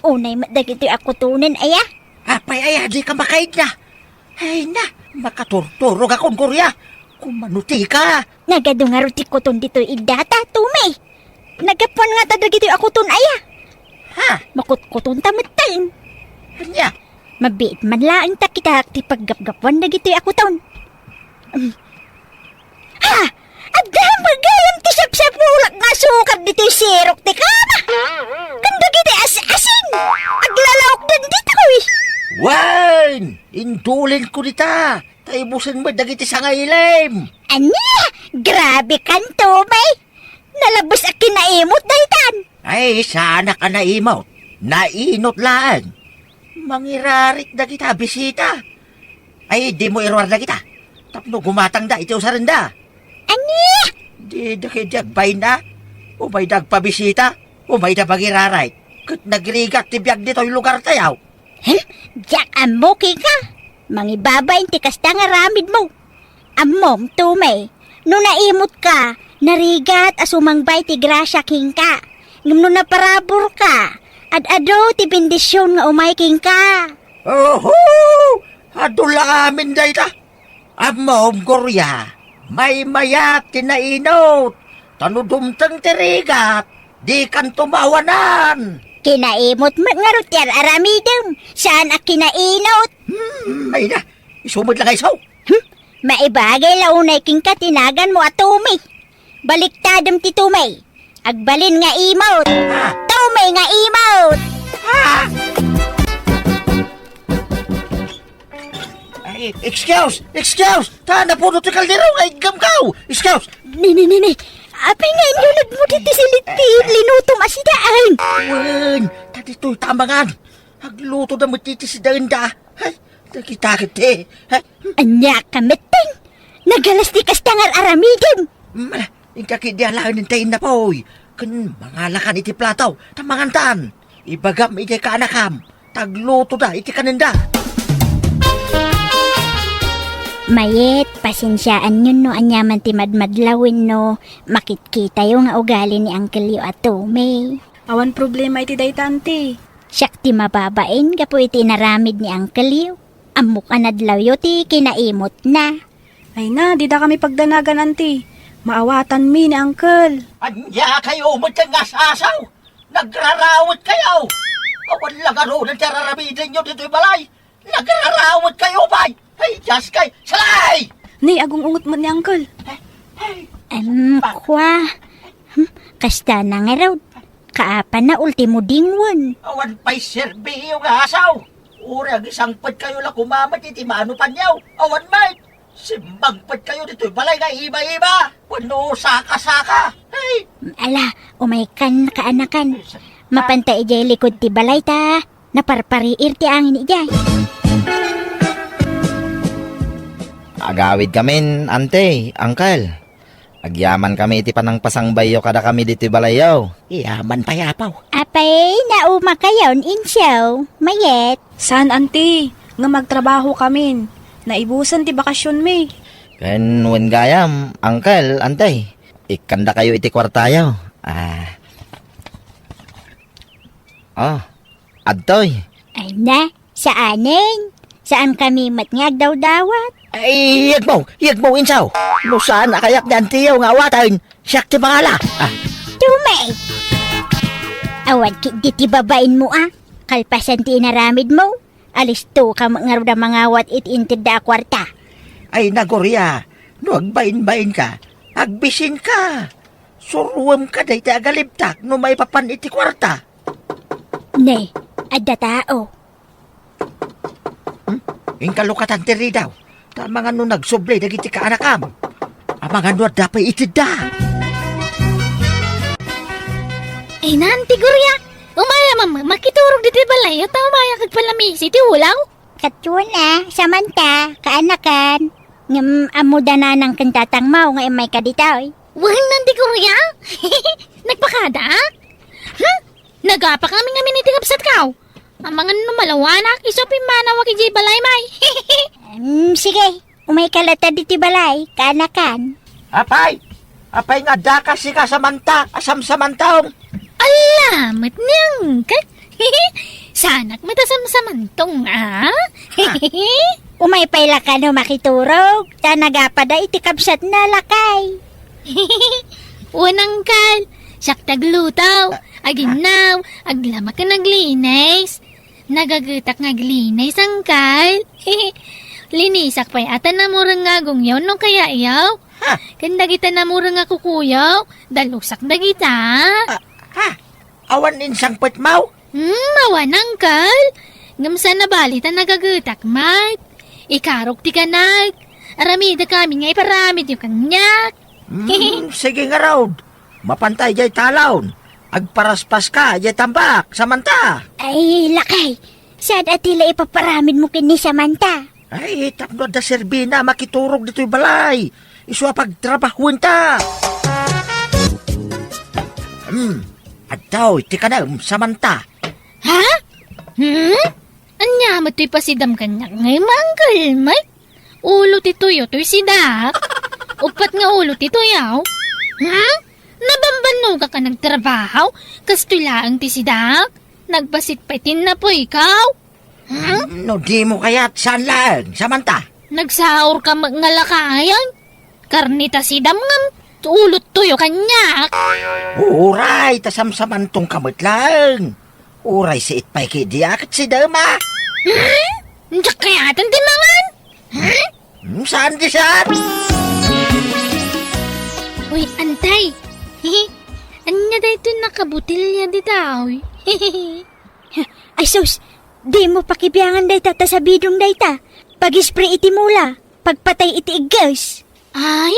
Unay met dagitoy a kutonen, aya. Apay, aya, dika makaidna. Ay na, makaturturogakon, Gloria. Kumano tika? Nagadu ngarud ti kuton ditoy iddata, Tommy. Naggapuan ngata dagitoy a kuton aya. Ha? Makutkuton ta metten. Ania? Mabiit man laeng ta kitak ti paggapgapuan dagitoy a kuton. Mm. Ha? Adda met gayam ti sapsapulak nga asukar ditoy sirok ti kama. Ken dagiti as-asin. Aglalawokdan ditoy. Wen! Indulinko dita. Ta ibusen met dagiti sangailim. Ania? Grabe kan, Tommy. Nalabes a kinaimut daytan. Ay, saanak a naimut. Nainut laeng. Mangirarit dagita bisita. Ay, dimo iruar dagita. Tapno gumatangda iti usarenda. Ania? Dida ketdi agbain a. Umayda agpabisita. Umayda mangiraray. Ket nagrigat ti biag ditoy lugartayo. Hm? Diak ammo kenka. Mangibabain ti kasta nga aramidmo. Ammom, Tommy, no naimotka, narigat a sumangbay ti grasia kenka. Ngem no naparaburka, ad-adu ti bendision nga umay kenka. Oho! Adu la amin dayta. Ammom, Gloria, maymayat ti nainot. Ta no dumteng ti rigat, dikanto maawanan. Kinaimot met ngarud ti ar-aramidem. Saan a kinainot. Hmm, ay na. Isu met la nga isu. Hmm? Maibagay la unay kenka ti naganmo a Tommy. Baliktadem ti Tommy. Agbalin nga imot. Ah! Tommy nga imot! Ah! Ay, excuse! Excuse! Ta napuno ti kaldero nga iggamkaw! Excuse! Ni, ni, ni, ni. Apay nga inyo nagmudi ti silit ti linutom a sidaan? Wen, ta ditoy ta amangan. Agluto da met ti sidaenda. Ay, nakita ket ti. Ay. Ania ka metten? Nagalas ti kasta nga ar-aramidem. Mm, inka ketdi alaen ti innapoy. Ken mangalakan iti plato, ta mangantan. Ibagam iti kaanakam, ta aglutoda iti kanenda. Mayet, pasensiaanyon no aniaman ti madmadlaw wenno makitkitayo nga ugali ni Uncle-yo a Tommy. Awan problema iti dayta, Auntie. Siak ti mababain gapu iti inaramid ni Uncle-yo. Ammok a nadlawyo ti kinaimotna. Ay na, dida kami pagdanagan, Auntie. Maawatanmi ni Uncle. Ania kayo met nga asasaw? Nagrarawetkayo! Awan la ngaruden ti ar-aramidenyo ditoy balay! Nagrarawetkayo pay! Ay, Dios kay, salay! Ni, agung-ungot met ni Uncle. Em, kua. Hmm, kasta na ngarud. Kaapana ultimo dingwen. Awan pay serbiyo nga asaw. Uray agisangpetkayo la koma met iti manupanyo. Awan met. Simmangpetkayo ditoy balay nga iba-iba. Wenno saka-saka. Hey! Ala, umaykan, kaanakan. Mapanta idiay likod ti balay ta naparpariir ti angin idiay. Agawidkamin, Auntie, Uncle. Agyamankami iti panangpasangbayyo kadakami ditoy balayyo. Yaman pay, Apo. Apay, naumakayon, Inso? Mayet? Saan, Auntie, nga magtrabahokamin. Naibusen ti bakasionmi. Ken wen gayam, Uncle, Auntie, ikkandakayo iti kuartayo. Ah. Ah, adtoy. Ay na, saanen. Saankami met nga agdawdawat. Ay, yegmo, yegmo, Inso. No saan a kayak ni Auntie-yo nga awaten, siak ti mangala. Ah. Tommy! Awan ketdi ti babainmo a. Kalpasan ti inaramidmo. Alistoka met ngarud a mangawat iti intedda a kuarta. Ay, Gloria, no agbainbainka, agbisinka. Suruemka dayta a galibtak no maipapan iti kuarta. Ne, adda tao. Hmm? Inka lukatan ti ridaw. Ta amangan no nagsubli dagiti kaanakam. Amangan no adda pay itedda. Ay, Auntie Gloria, umayam makiturog ditoy balayyo ta umayam agpalamisi ti ulaw. Katuon a, Samantha, kaanakan. Ngem ammoda nanang ken tatangmo nga immayka ditoy. Wen, Auntie Gloria? Nagpakada? Hmm? Nagapakami ngamin iti kabsatko. Amangan no malawanak, isu a pimmanawak idiay balay, may. Em, sige, umayka latta ditoy balay, kaanakan. Apay, apay nga addaka sika, Samantha, a samsamantong? Ala, met ni Uncle. Saanak met a samsamantong, a? Ah. Umay pay la kano makiturog, ta nagapada iti kabsatna, lakay. Wen, Uncle, siak ti agluto, aginnaw, aglaba ken aglinis. Nagagetak nga aglinis, Uncle. Linisak pay a ta namureng nga agongyo no kayayo. Ha? Ken dagita namureng nga kukuyo, dalusak dagita. Ah, ha? Awan insangpetmo? Hmm, awan, Uncle. Ngem saan a bali ta nagagetak met. Ikarok ti kanak. Aramidek amin nga iparamidyo kaniak. Hmm, sige ngarud. Mapanta idiay talon. Agparaspaska idiay tambak, Samantha. Ay, lakay. Saan a ti la ipaparamidmo ken ni Samantha? Ay, tapno adda serbina makiturog ditoy balay. Isu a pagtrabahuenta. Hmm, adtoy ti kanem, Samantha. Ha? Hmm? Ania met toy pasidam kaniak ngay, Uncle Mike? Ulo ti tuyo toy sida. Uppat nga ulo ti tuyo. Hmm? Nabambannogak a nagtrabaho? Kastoy laeng ti sida. Nagbasit pay ti napuyko. Hmm? No dimo kayat, saan laeng, Samantha? Nagsaurka met nga lakayan. Karne ta sidam ngem ulo ti tuyo kaniak. Uray, ta samsamantongka met laeng. Uray siit pay ketdi a ket sidam a. Hmm? Diak kayaten ti mangan? Hmm? Hmm, saan di saan? Uy, Antay. Ania daytoy nakabotelya ditoy? Ay sus, dimo pakibiangan dayta ta sabidong dayta. Pag-spray iti mula, pagpatay iti igges. Ay?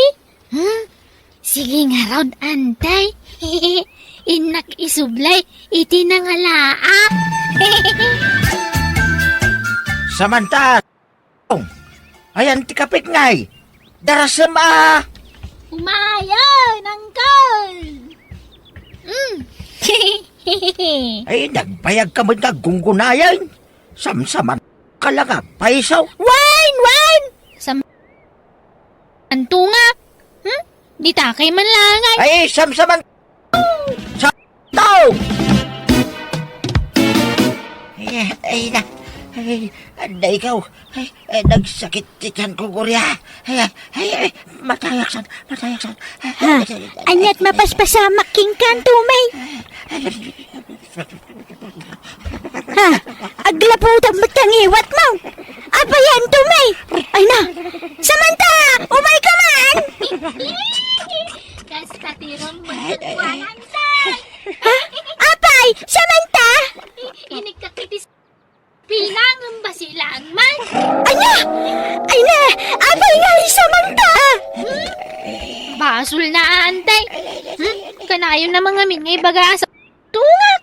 Hmm? Sige ngarud, Antay. Innak isublay iti nangalaak. Samantha! Ayan ti kapek ngay. Darasem a. Umayen, Uncle. Mm. Ay, nagbayagka met nga aggunggunayan. Samsaman ka la nga payso. Wine! Wine! Sam-, anto nga? Hmm? Dita kay manlangay. Ay, samsaman. Sa tao! Ay, ay na. Ay, anda ikaw. Ay, ay, nagsakit ti tiyan ko, Gloria. Ay, ay, ay, ay, matayaksan, matayaksan. Ha? Aniat mapaspasamak kenka, Tommy? Ha? Aglaputak met ti ngiwatmo. Apay, Tommy? Ay na. Samantha, umayka man. Kasta ti rumbeng ket kuananto. Ha? Apay, Samantha? Inikka iti pinangan basilan man. Ania? Ay na, apay nga, Samantha? Hmm? Basolna, Antay. Hmm? Kanayon a mangamin nga ibaga a sa-, tungak.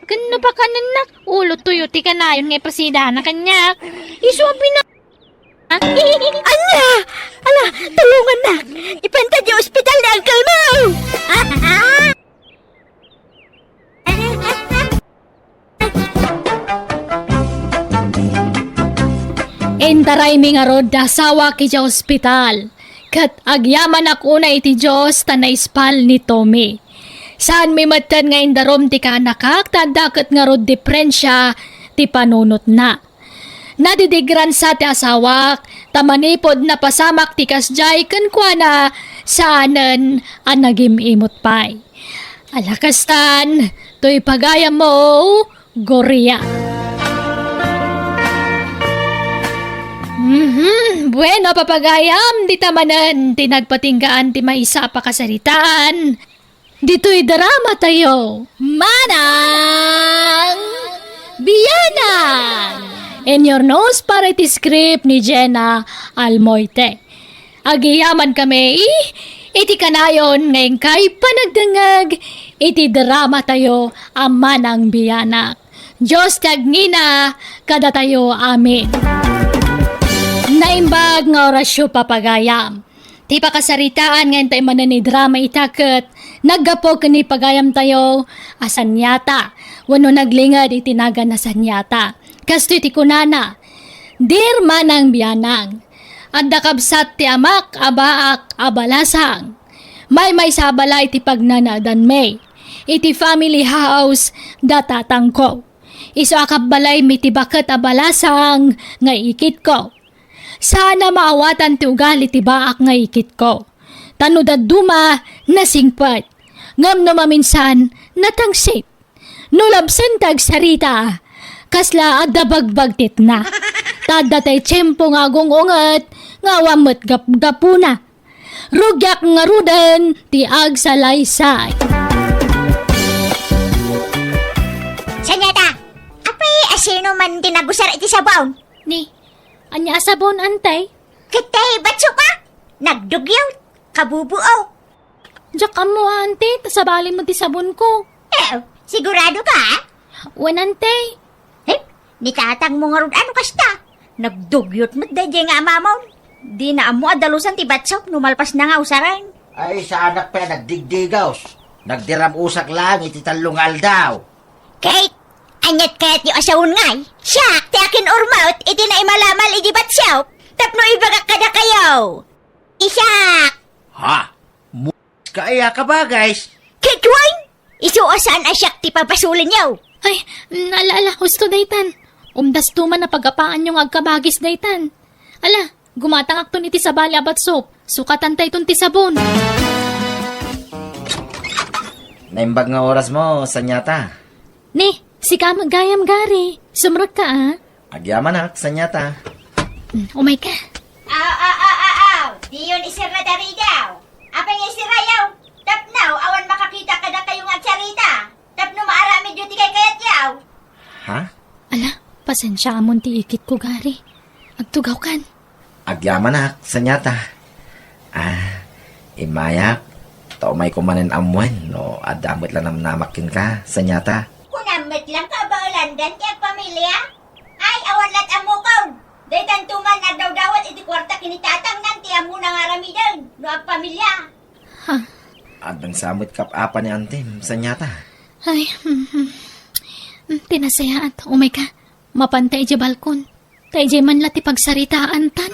Ken no pakanennak, ulo ti tuyo ti kanayon nga ipasidana kaniak. Isu a pina-, Ania? Ala, tulongannak. Ipanta ti ospital ni uncle mo. Intaraymi ngarud ti asawak idiay ospital, ket agyamanak unay iti Dios ta naispal ni Tommy. Saanmi metten nga indarum ti kaanakak ta adda ket ngarud diferensia ti panunotna. Nadidigransa ti asawak, ta manipud napasamak ti kasdiay kenkuana, saanen a nagim-imot pay. Ala kastan, toy pagayammo, Gloria. Mhm, bueno, papagayam, dita manen ti nagpatinggaan ti maysa a pakasaritaan. Ditoy drama tayo, Manang Bianang! In your nose para iti script ni Jenna Almoite. Agiyaman kami iti kanayon nga inkay panagdengngeg iti drama tayo a Manang Bianang. Dios ti agngina kadatayo. Amen. Naimbag nga orasyo, papagayam. Ti pakasaritaan nga intay manen ni drama ita ket naggapu ken ni pagayamtayo a Saniata wenno naglinged iti nagan a Saniata. Kastoy ti kunana, Dear Manang Bianang, adda kabsat ti amak a baak a balasang. Maymaysa a balay ti pagnanaedanmi. Iti family house da tatangko. Isu a kabbalaymi ti baket a balasang nga ikitko. Saan a maawatan ti ugali ti baak nga ikitko. Ta no dadduma, nasingpet. Ngem no maminsan, natangsit. No labsen ti agsarita, kasla adda bagbagtitna. Ta adda tay tiempo nga agung-unget nga awan met gapgapuna. Rugiak ngaruden ti agsalaysay. Saniata, apay a sino man ti nagusar iti sabon? Ni, ania a sabon, Antay? Ket tay batsoka? Nagdugyaw, kabubuo. Diak ammo, Antay, ta sabalin mo ti sabonko. Eh, sigurado ka? Wen, Antay. Eh, ni tatangmo ngarud ano kasta? Nagdugyot met daydiay nga amamon. Dina ammo a dalusan ti batsop no malpasna nga usaren. Ay, saanak pay a nagdigdigaws. Nagdiram-usak laeng iti tallo nga aldaw. Kate, aniat kayatyo a sawen ngay? Siak ti akin-urmot iti naimalamal idi batsop tapno ibagak kadakayo. Isak! Ha? Mu-, ka aya ka, guys? Kate, wen? Isu a saan a siak ti pabasolenyo. Ay, ala, ala, husto daytan. Umdasto man a pagapaanyo nga agkabagis daytan. Ala, gumatangakton iti sabali a batsop. Sukatantayton ti sabon. Naimbag nga orasmo, Sanyata. Ni, sika met gayam, Gary. Sumrekka, a. Agyamanak, Sanyata. Mm, umayka. Aw, aw, aw, aw, aw. Diyon iserra daridaw. Apay nga iserrayo? Tapno awan makakita kadakayo nga agsarita. Tapno maaramidyo ti kaykayatyo. Ha? Ala, pasensiaamon ti ikitko, Gary. Agtugawkan. Agyamanak, Sanyata. Ah, immayak, ta umayko manen ammoen no adda met la namnamak kenka, Sanyata. Kunam met lang kabaelandan ti agpamilia? Ay, awan lat ammokon. Daytanto man agdawdawat iti kuarta ken ni tatangnan ti ammona nga aramiden no agpamilia. Ha? Addan sa met kap-apa ni antim, Sanyata. Ay, hmm, hmm. Hmm, ti nasayaat, umayka. Mapanta idiay balkon. Ta idiay man la ti pagsaritaantan.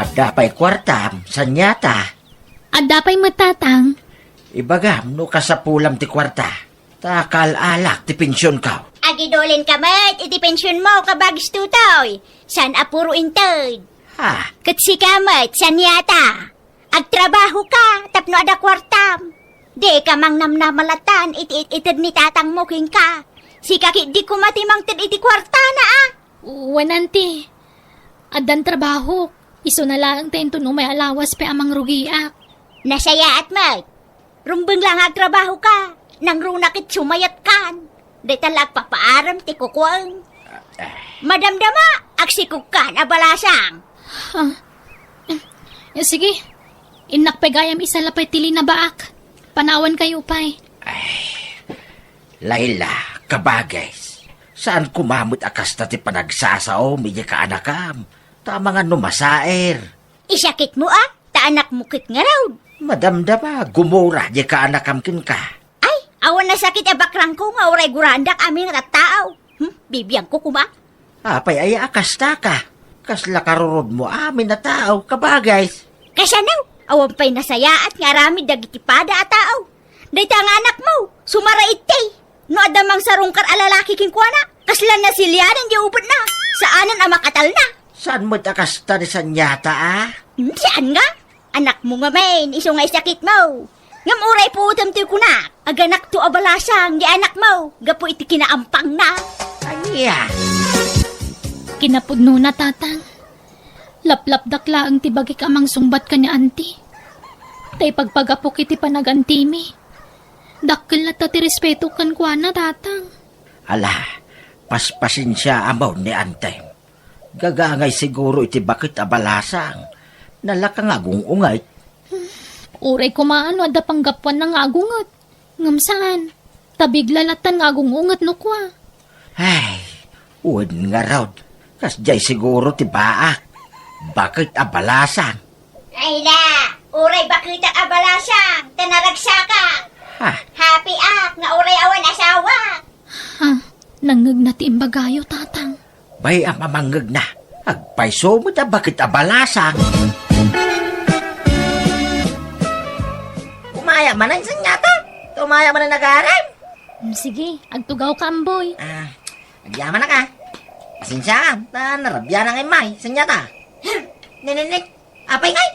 Adda pay kuartam, Sanyata? Adda pay met, Tatang. Ibagam no kasapulam ti kuarta. Ta kaal-alak ti pensionko. Agidulinka met iti pensionmo, kabagis Tutoy. Saan a puro inted. Ha? Ket sika met, Sanyata. Agtrabahoka tapno adda kuartam. Dika mangnamnama latta iti it-ited ni tatangmo kenka. Sika ketdi koma ti mangted iti kuartana, a. Wen, anti. Addan trabahok. Isuna laeng ta inton umay a lawas pay a mangrugiak. Nasayaat met. Rumbeng la nga agtrabahoka. Nangruna ket sumayatkan. Dayta la agpapaaram ti kukuaeng. Ah, ah. Madamdama, agsikogkan a balasang. Ah. Eh, sige. Innak pay gayam isalapay ti linabaak. Panawankayo pay. Ay, Laila, kabagis. Saan koma met a kasta ti panagsasaom idiay kaanakam. Ta amangan no masaer. Isakitmo, a? Ta anakmo ket ngarud. Madamdama, gumura diay kaanakam kenka. Ay, awan a sakit a bakrangko nga uray guraandak amin a tattao. Hmm, bibiangko koma. Apay aya a kastaka? Kasla karurudmo amin a tao, kabagis. Kasano? Awan pay nasayaat nga aramid dagiti pada a tao. Dayta nga anakmo, sumara itti. No adda mangsarungkar a lalaki kenkuana, kasla nasilianan diay ubetna. Saanen a makatalna. Saan met a kasta ni Sanyata, a? Hmm, saan nga? Anakmo ngamin, isu nga isakitmo. Ngem uray puotem ti kunak, aganakto a balasang diay anakmo gapu iti kinaampangna. Ania? Kinapudnona, Tatang. Laplapdak laeng ti bagik a mangsungbat ken ni Anti. Ta ipagpagapok iti panagantimi. Dakkel latta ti respeto kenkuana, Tatang. Ala, paspasensiaam ni Anti. Gagangay siguro iti baket a balasang. Nalaka nga agung-unget. Uray koma no adda panggapuanna nga agunget. Ngem saan. Ta bigla lattan nga agung-unget no kua. Ay, wen ngarud. Kasdiay siguro ti baak. Baket a balasang. Ay na, uray baketak a balasang, ta naragsakak. Ha? Happy ak nga uray awan asawak. Ha? Nangngegna ti imbagayo, Tatang. Bay-am a mangngegna. Agpayso met a baket a balasang. Umaya manen, Sanyata. Umaya manen, agarem. Mm, sige, agtugawka, Amboy. Ah, agyamanak, a. Pasensiaam, ta narabianak nga immay, Sanyata. Ni, ni, ni. Apay ngay,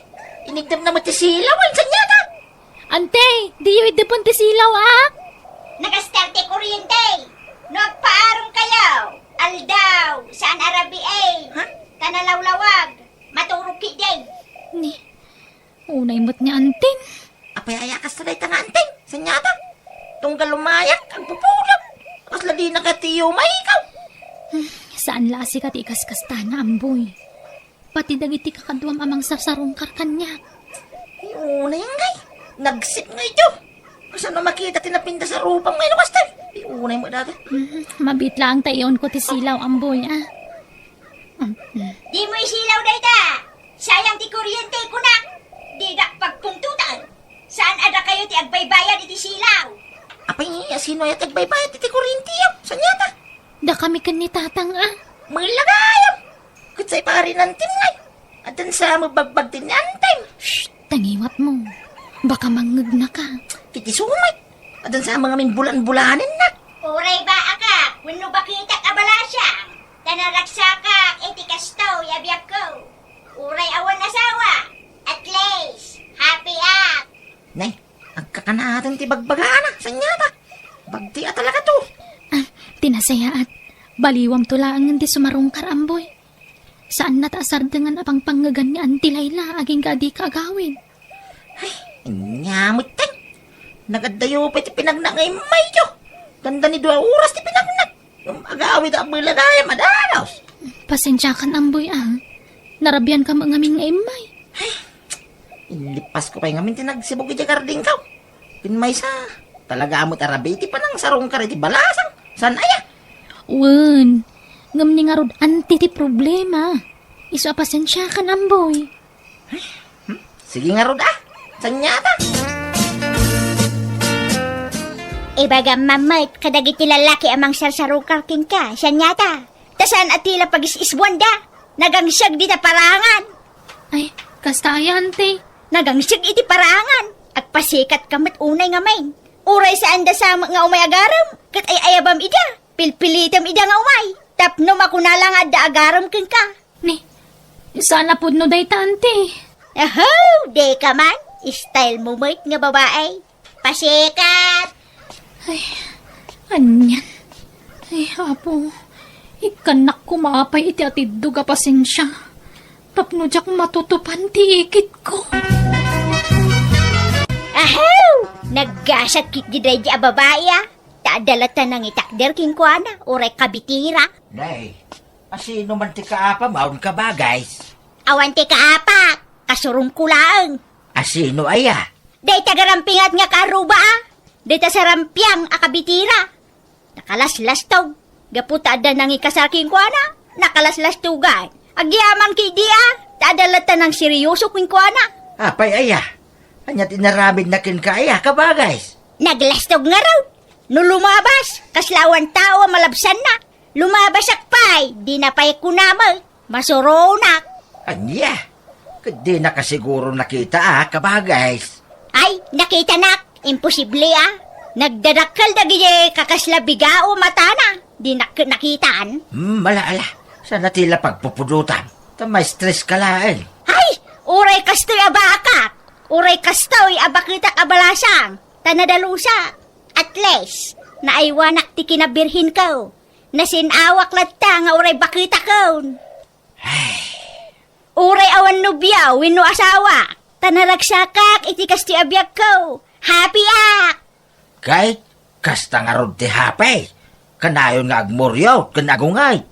inigdepna met ti silaw, a, Sanyata. Ante, diyo iddepen ti silaw, a? Nagaster ti kuryente. No agpaarumkayo, aldaw, saan a rabii. Ha? Ta nalawlawag, maturog ketdi. Ni, unay met ni Antin. Apay aya kasta dayta nga Antin, Sanyata? Tunggal umayak, agpupulog. Kasla dina katiyo maikaw. Hmm, saan la a sika ti ikaskastana, Amboy. Pati dagiti kakaduam a mangsasarungkar kaniak. Ay, unay ngay. Nagsip nga ito. Kasano makita ti napintas a rupam ngay no kasta? Ti unay mo dati. Mhm. Mabiit laeng ta iunko ti silaw, Amboy, a. Mm, mm. Dimo isilaw dayta. Sayang ti kuryente, kunak. Didak pagpuntotan. Saan a dakayo ti agbaybayad iti silaw? Apay, a sino aya ti agbaybayad iti kuryente, a? Saan yata? Dakami ken ni Tatang, a. Mella gayam. Ket say pari ni Antim ngay. Addan sa mabagbag ti ni Antim. Shh! Tangiwat mo. Baka mangngegnaka. Iti sumay. Addan sa mga minbulan-bulanen na. Uray ba aka, wenno bakitak a balasang, ta naragsakak iti kastoy a biagko. Uray awan asawa, at least, happy ak. Nay, agkakanaatan ti bagbagana, sanyata. Bagti a talaga to. Ah, ti nasayaat. Baliwam to laengen ti sumarungkar, Amboy. Saanna ta asardengan a pangpangngegan ni Auntie Laila agingga a dika agawid. Ay, ania met, tay. Nagaddayo pay ti pinagna nga immayyo. Dandani dua oras ti pinagna. Ngem agawid a mella gayam a danos. Pasensiakan, Amboy, a. Narabianka met ngamin nga immay. Ay, inlippasko pay ngamin ti nagsibug idiay gardengko. Ken maysa, talaga met a rabii ti panangsarungkar iti balasang. Saan aya? Wen, ngem ni ngarud anti ti problema. Isu a pasensiakan, Amboy. Hmm? Sige ngarud, a. Sanyata? Ibagam met kadagiti lalaki a mangsarsarungkar kenka, sanyata. Ta saan a ti la pagis-isbuanda. Nagangseg dita parangan. Ay, kasta aya, Auntie. Nagangseg iti parangan. Agpasikatka met unay ngamin. Uray saanda sa met nga umay agarem, ket ay-ayabam ida. Pilpilitem ida nga umay. Tapno makuna la nga adda agarem kenka. Ni, saan a pudno dayta, Auntie? Aho, dika man. Style mo met nga babae. Pasikat! Ay, anian? Ay, Apo, ikkannak koma pay iti atiddog a pasensia tapno diak matutupan ti ikitko. Ahem! Naggasat ketdi daydi a babai, a. Ta adda latta nangitakder kenkuana, uray kabitira. Nay, asino man ti kaapam, awan ka, Bagays? Awan ti kaapak, kasurongko laeng. Asino aya? Dayta garampingat nga kaarruba, a. Dayta sarampiang a kabitira. Nakalaslastog. Gapu ta adda nangikasar kenkuana, nakalaslastogan. Agyaman ketdi, a, ta adda latta nangseryoso kenkuana. Apay aya? Ania ti inaramidna kenka aya, Kabagays? Naglastog ngarud. No lumabas, kasla awan tao a malabsanna. Lumabasak pay, dina pay kuna met. Masuronak. Ania? Ket dina kasiguro nakita, a, Kabagays? Ay, nakitanak. Imposible, a. Nagdadakkel dagiti kakasla bigao matana. Dinak nakitan. Hmm, ala, ala. Saan a ti la pagpupudotam? Ta ma-stress ka laeng. Ay, uray kastoy a baakak. Uray kastoy a baketak a balasang. Ta nadalusak. At least, naaywanak ti kinabirhenko. Nasin-awak latta nga uray baketakon. Ay. Uray awan nobio wenno asawa, ta naragsakak iti kastoy a biagko. Happy ak! Ket kasta ngarud ti happy, kanayon nga agmuriot ken agungay.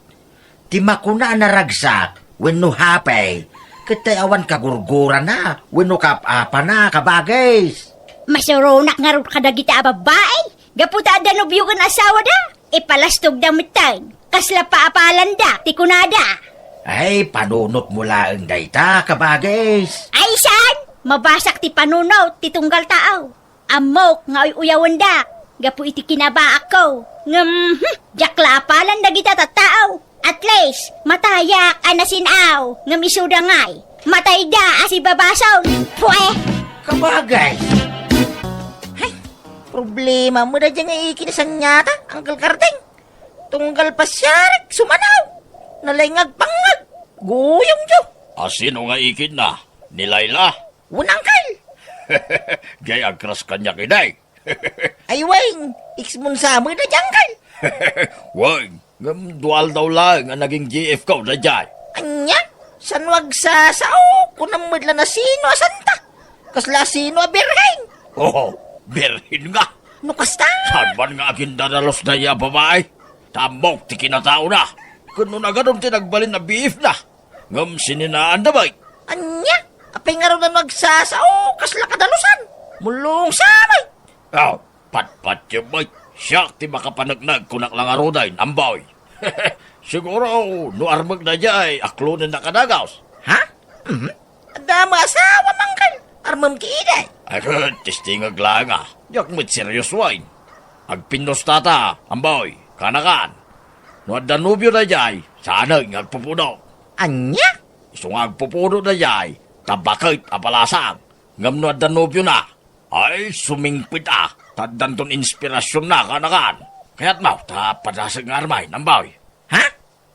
Ti makuna a naragsak wenno happy, ket tay awan kagurgurana wenno kaap-apana, Kabagays. Masuronak ngarud kadagita a babbai, gapu ta adda nobio ken asawada. Ipalastogda metten. Kasla paapalanda ti kunada. Ay, panunotmo laeng dayta, Kabagays. Ay, saan? Mabasak ti panunot ti tunggal tao. Ammok nga uy-uyawendak gapu iti kinabaakko. Ngem, hmm, diak la apalan dagita tattao. At least, matayak a nasin-aw, ngem isuda ngay. Matayda a sibabason. Pue! Kabagay. Hay, problema mo da dyan nga ikinasan yata, Uncle Kardeng. Tunggal pasiarik, sumanaw. Nalay nga agpangngag. Guyong, jo. Asino nga ikidna? Ni Laila? Wen, Uncle. Jay agkras kaniak, iday. Ay, wen, ex-mon sa met daydiay, Uncle. Wen, ngem dua aldaw laeng a naging G F ko daydiay. Ania? Saan no agsasao? Kunam met la no sino a santa. Kasla sino a birhen? Oo, birhen nga. No kasta? Saan man nga agindadalus daydiay a babai? Ta ammok ti kinataona. Ken no nagadun ti nagbalin a B F na. Ngem sininaanda met. Ania? Apay ngarud a no agsasao? Kasla kadalusan. Mulong sa met. Aw, patpatyo met. Siak ti makapaneknek, kunak la ngaruden, Amboy. Siguro, no armek daydiay, aklonennak a dagus. Ha? Mhm. Adda met asawam, Angkel. Armem ti idi. Ay, ket, testingek laeng a. Diak met serioso, wen. Agpinnustata, Amboy, kanakan. No adda nobio daydiay, saanen nga agpupuno. Ania? Isu nga agpupuno daydiay, ta baket a palasang. Ngem no adda nobiona, ay, sumingpet a, ta addanton inspirasionna, kanakan. Kayatmo, ta padasek nga armen, Amboy. Ha?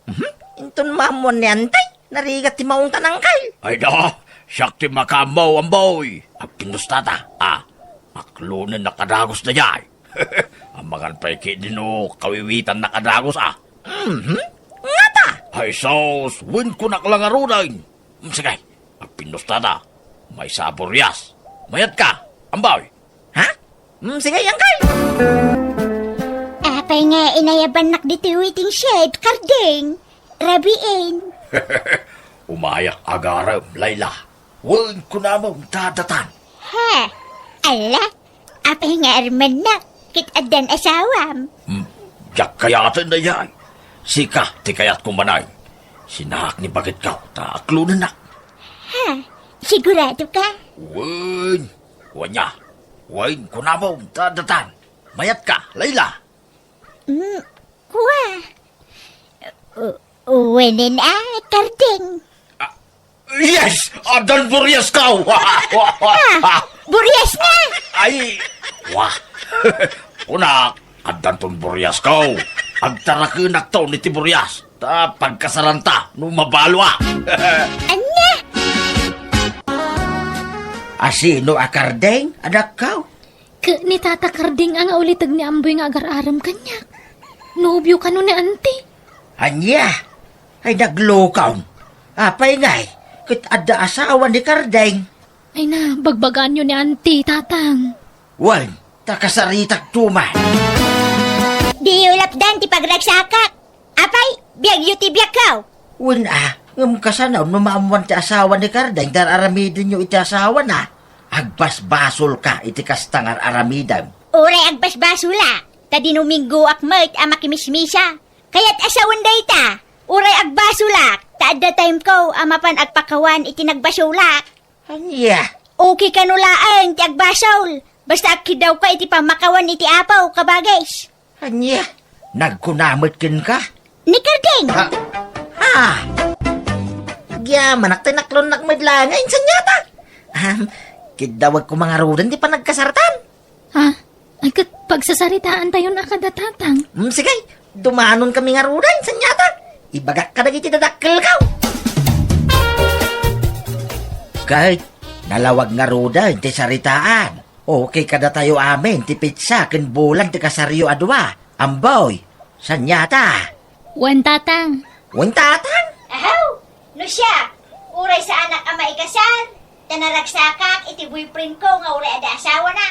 Mhm. Inton maammuan ni Antay, narigat ti maungtan, Angkel. Ay da, siak ti makaammo, Amboy. Agpinnustata, a. Aklonennak a dagus daydiay. Amangan pay ketdi no kawiwitannak a dagus, a. Mhm. Ngata? Ay sus, wen, kunak la ngaruden. Mm, sige, agpinnustata. Maysa a burias. Mayatka, Amboy. Ha? Mm, sige, Angkel. Apay nga inayabannak ditoy waiting shed, Kardeng? Rabiin. Umayak agarem, Layla. Wen, kunamem ta datan. Ha? Ala, apay nga armennak ket addan asawam? Hmm, diak kayaten daydiay. Sika ti kayatko manen. Sinaak ni baketko ta aklonennak. Ha? Sigurado ka? Wen. Wen, wen, kunamem ta datan. Mayatka, Layla. Mm, kua. U-, wenen a, Kardeng. Ah, yes! Addan buriasko! Ah, burias nga! Ay! Wah! Kunak, addanton buriasko. Agtarakenakton iti burias. Ta pagkasaranta no mabalo a. Ania? Asino a Kardeng, anakko? Ket ni Tata Kardeng a nga uliteg ni Amboy nga agar-arem kaniak. Nobio kano ni Auntie. Ania? Ay, naglukaw. Apay ngay, ket adda asawa ni Kardeng? Ay na, bagbagaanyo ni Auntie, Tatang. Wen, ta kasaritak tuman. Diyo lapdan ti pagragsakak. Apay, biagyo ti biagko. Wen a, ngem kasano no maammuan ti asawa ni Kardeng ta ar-aramidenyo iti asawana? Agbasbasolka iti kasta nga ar-aramidem. Uray agbasbasolak, ta dinuminggoak met a makimismisa. Kayat a sawen dayta, uray agbasolak, ta adda timeko a mapan agpakawan iti nagbasolak. Ania? Okay kano laeng ti agbasol, basta agkiddawka iti pammakawan iti Apo, kabagis. Ania? Nagkuna met kenka? Ni Kardeng! Ah! Ah! Agyamanak ti naklonnak met laeng, insan yata. Ahem, kiddawek koma ngaruden ti panagkasartan. Ah, ay ket pagsasaritaantayon a kada Tatang. Mm, sige, dumanon kami ngaruden, sanyata. Ibagak kadagiti dadakkelko. Ket nalawag ngaruden ti saritaan. Okay kadatayo amin ti petsa ken bulan ti kasaryo a dua, Amboy. Sanyata. Wen, Tatang. Wen, Tatang? Ahaw! No siak, uray saanak a maikasar, ta naragsakak iti boyfriendko nga uray adda asawana.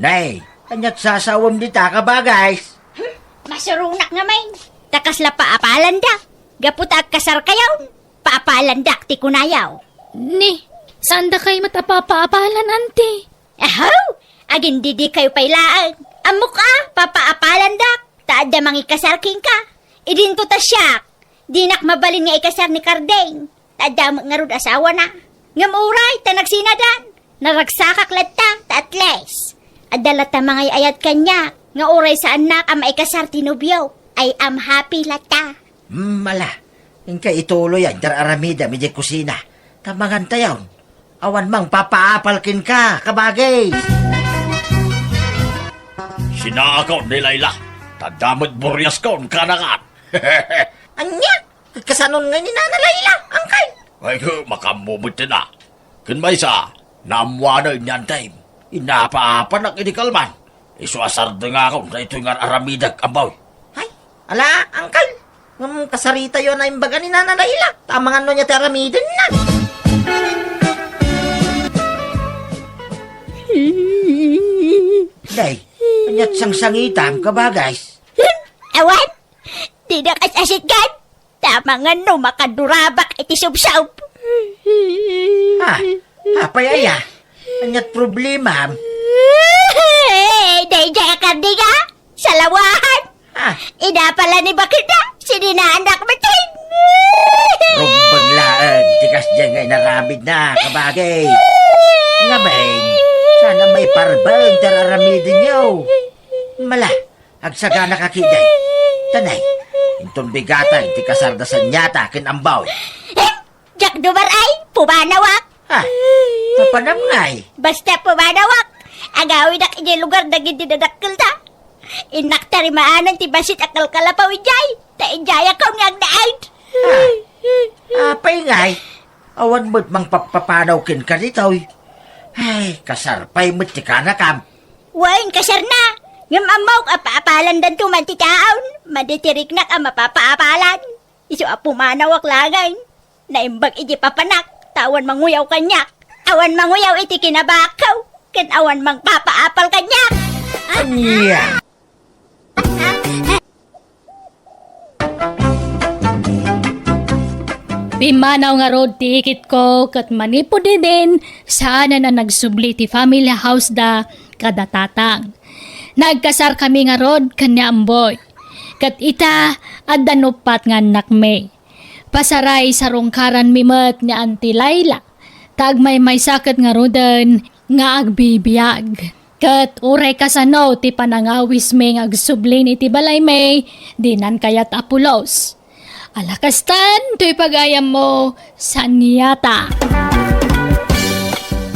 Nay, ania't sasawem dita, kabagis? Hmm, masuronak ngamin. Ta kasla paapalandak. Gapu ta agkasarkayon, paapalandak ti kunayo. Ni, saandakay met a papaapalan, Auntie? Ahaw! Agindidikayo pay laeng. Ammok a, papaapalandak, ta adda mangikasar kenka. Idinto ta siak, dinak mabalin nga ikasar ni Kardeng, ta adda met ngarud asawana. Ngem uray ta nagsinadan, naragsakak latta, ta at least, adda latta mangay-ayat kaniak, nga uray saannak a maikasar ti nobio, I am happy latta. Hmm, ala, inka ituloy a dar-aramidem idiay kusina, ta mangantayon. Awan mangpapaapal kenka, kabagis. Sinaakon ni Layla, ta adda met buriaskon, kanakan. Ania? Kasanon ngay ni Nana Layla, Angkel? Ay, makaammo met ti na. Ken maysa, naammoanen ni Antem. Inapaapanak idi kalman. Isu a sardengakon daytoy nga ar-aramidek, Amboy. Ay, ala, Angkel. Ngem kasaritayo a naimbaga ni Nana Layla. Ta amangan no ania ti aramidenna. Day, ania't sangsangitam, kabagis? Awan, dinak as-asikgan. Ta amangan no makadurabak iti subsob. Ah, apay aya? Ania't problemam? Daydiay a Kardeng a? Salawahan! Ah. Inapala ni Bakit na, sininaanak matin! Rumbeng laeng, ti kasdiay nga inaramidna, kabagay. Ngamin, sana maiparbeng ti ar-aramidenyo. Mala, agsagana ka kidi. Tanay, inton bigatan ti kasarda Sanyata ken Amboy. Eh, Jack Dumar ay, pumanawak. Ah, mapanam ngay. Basta pumanawak, agawidak idiay lugar dagiti dadakkelda. Innak tarimaanan ti bassit a kalkalapaw idiay, ta idiay a kaw ni agnaed. Ah, apay ngay? Awan met mangpapapanaw kenka ditoy. Ay, kasar pay met ti kanakam. Wen, kasarna. Ngem ammok a paapalandanto man ti taon. Maditiriknak a mapapaapalan. Isu a pumanawak laeng. Naimbag iti papanak, ta awan manguyaw kaniak. Awan manguyaw iti kinabakko, ken awan mangpapaapal kaniak. Ania? Pimmanaw ngarud ti ikitko ket manipud idin, saanen a nagsubli ti family house da kada tatang. Nagkasarkami ngarud ken ni Amboy. Ket ita, adda uppat nga annakmi. Pasaray sarungkaranmi met ni Auntie Laila, ta agmaymaysa ket ngaruden nga agbibiag. Ket uray kasano ti panangawismi nga agsublin iti balaymi, dinan kayat a pulos. Ala kastan, toy pagayammo, Sanyata.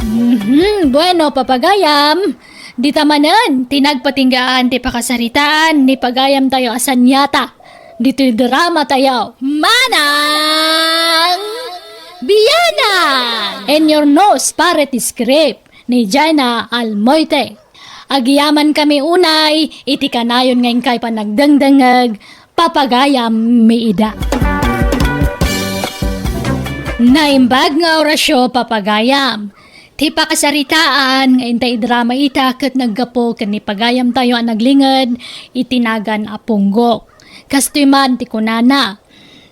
Mhm, bueno, papagayam, dita manen ti nagpatinggaan ti pakasaritaan ni pagayamtayo a Sanyata. Ditoy drama tayo, Manang Bianang! And your nose, pare ti script ni Jaina Almoite. Agyamankami unay iti kanayon nga inkay panagdengdengngeg, papagayam mi ida. Naimbag nga orasyo, papagayam. Ti pakasaritaan nga intay idrama ita ket naggapu ken ni pagayamtayo a naglinged iti nagan a Punggok. Kastoy man ti kunana,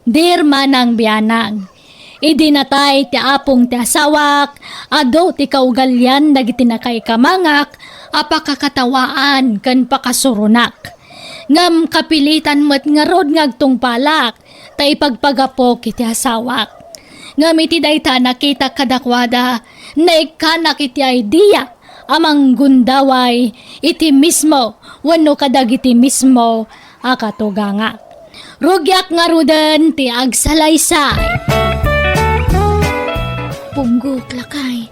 "Dear Manang Bianang, idi natay ti apong ti asawak, adu ti kaugalian dagiti nakaikamangak a pakakatawaan ken pakasuronak. Ngem kapilitan met ngarud nga agtungpalak ta ipagpagapok iti asawak. Ngem iti dayta a nakitak kadakuada, naikkanak iti idea a manggundaway iti mismo wenno kadagiti mismo a katugangak. Rugiak ngaruden ti agsalaysay." Punggok, lakay,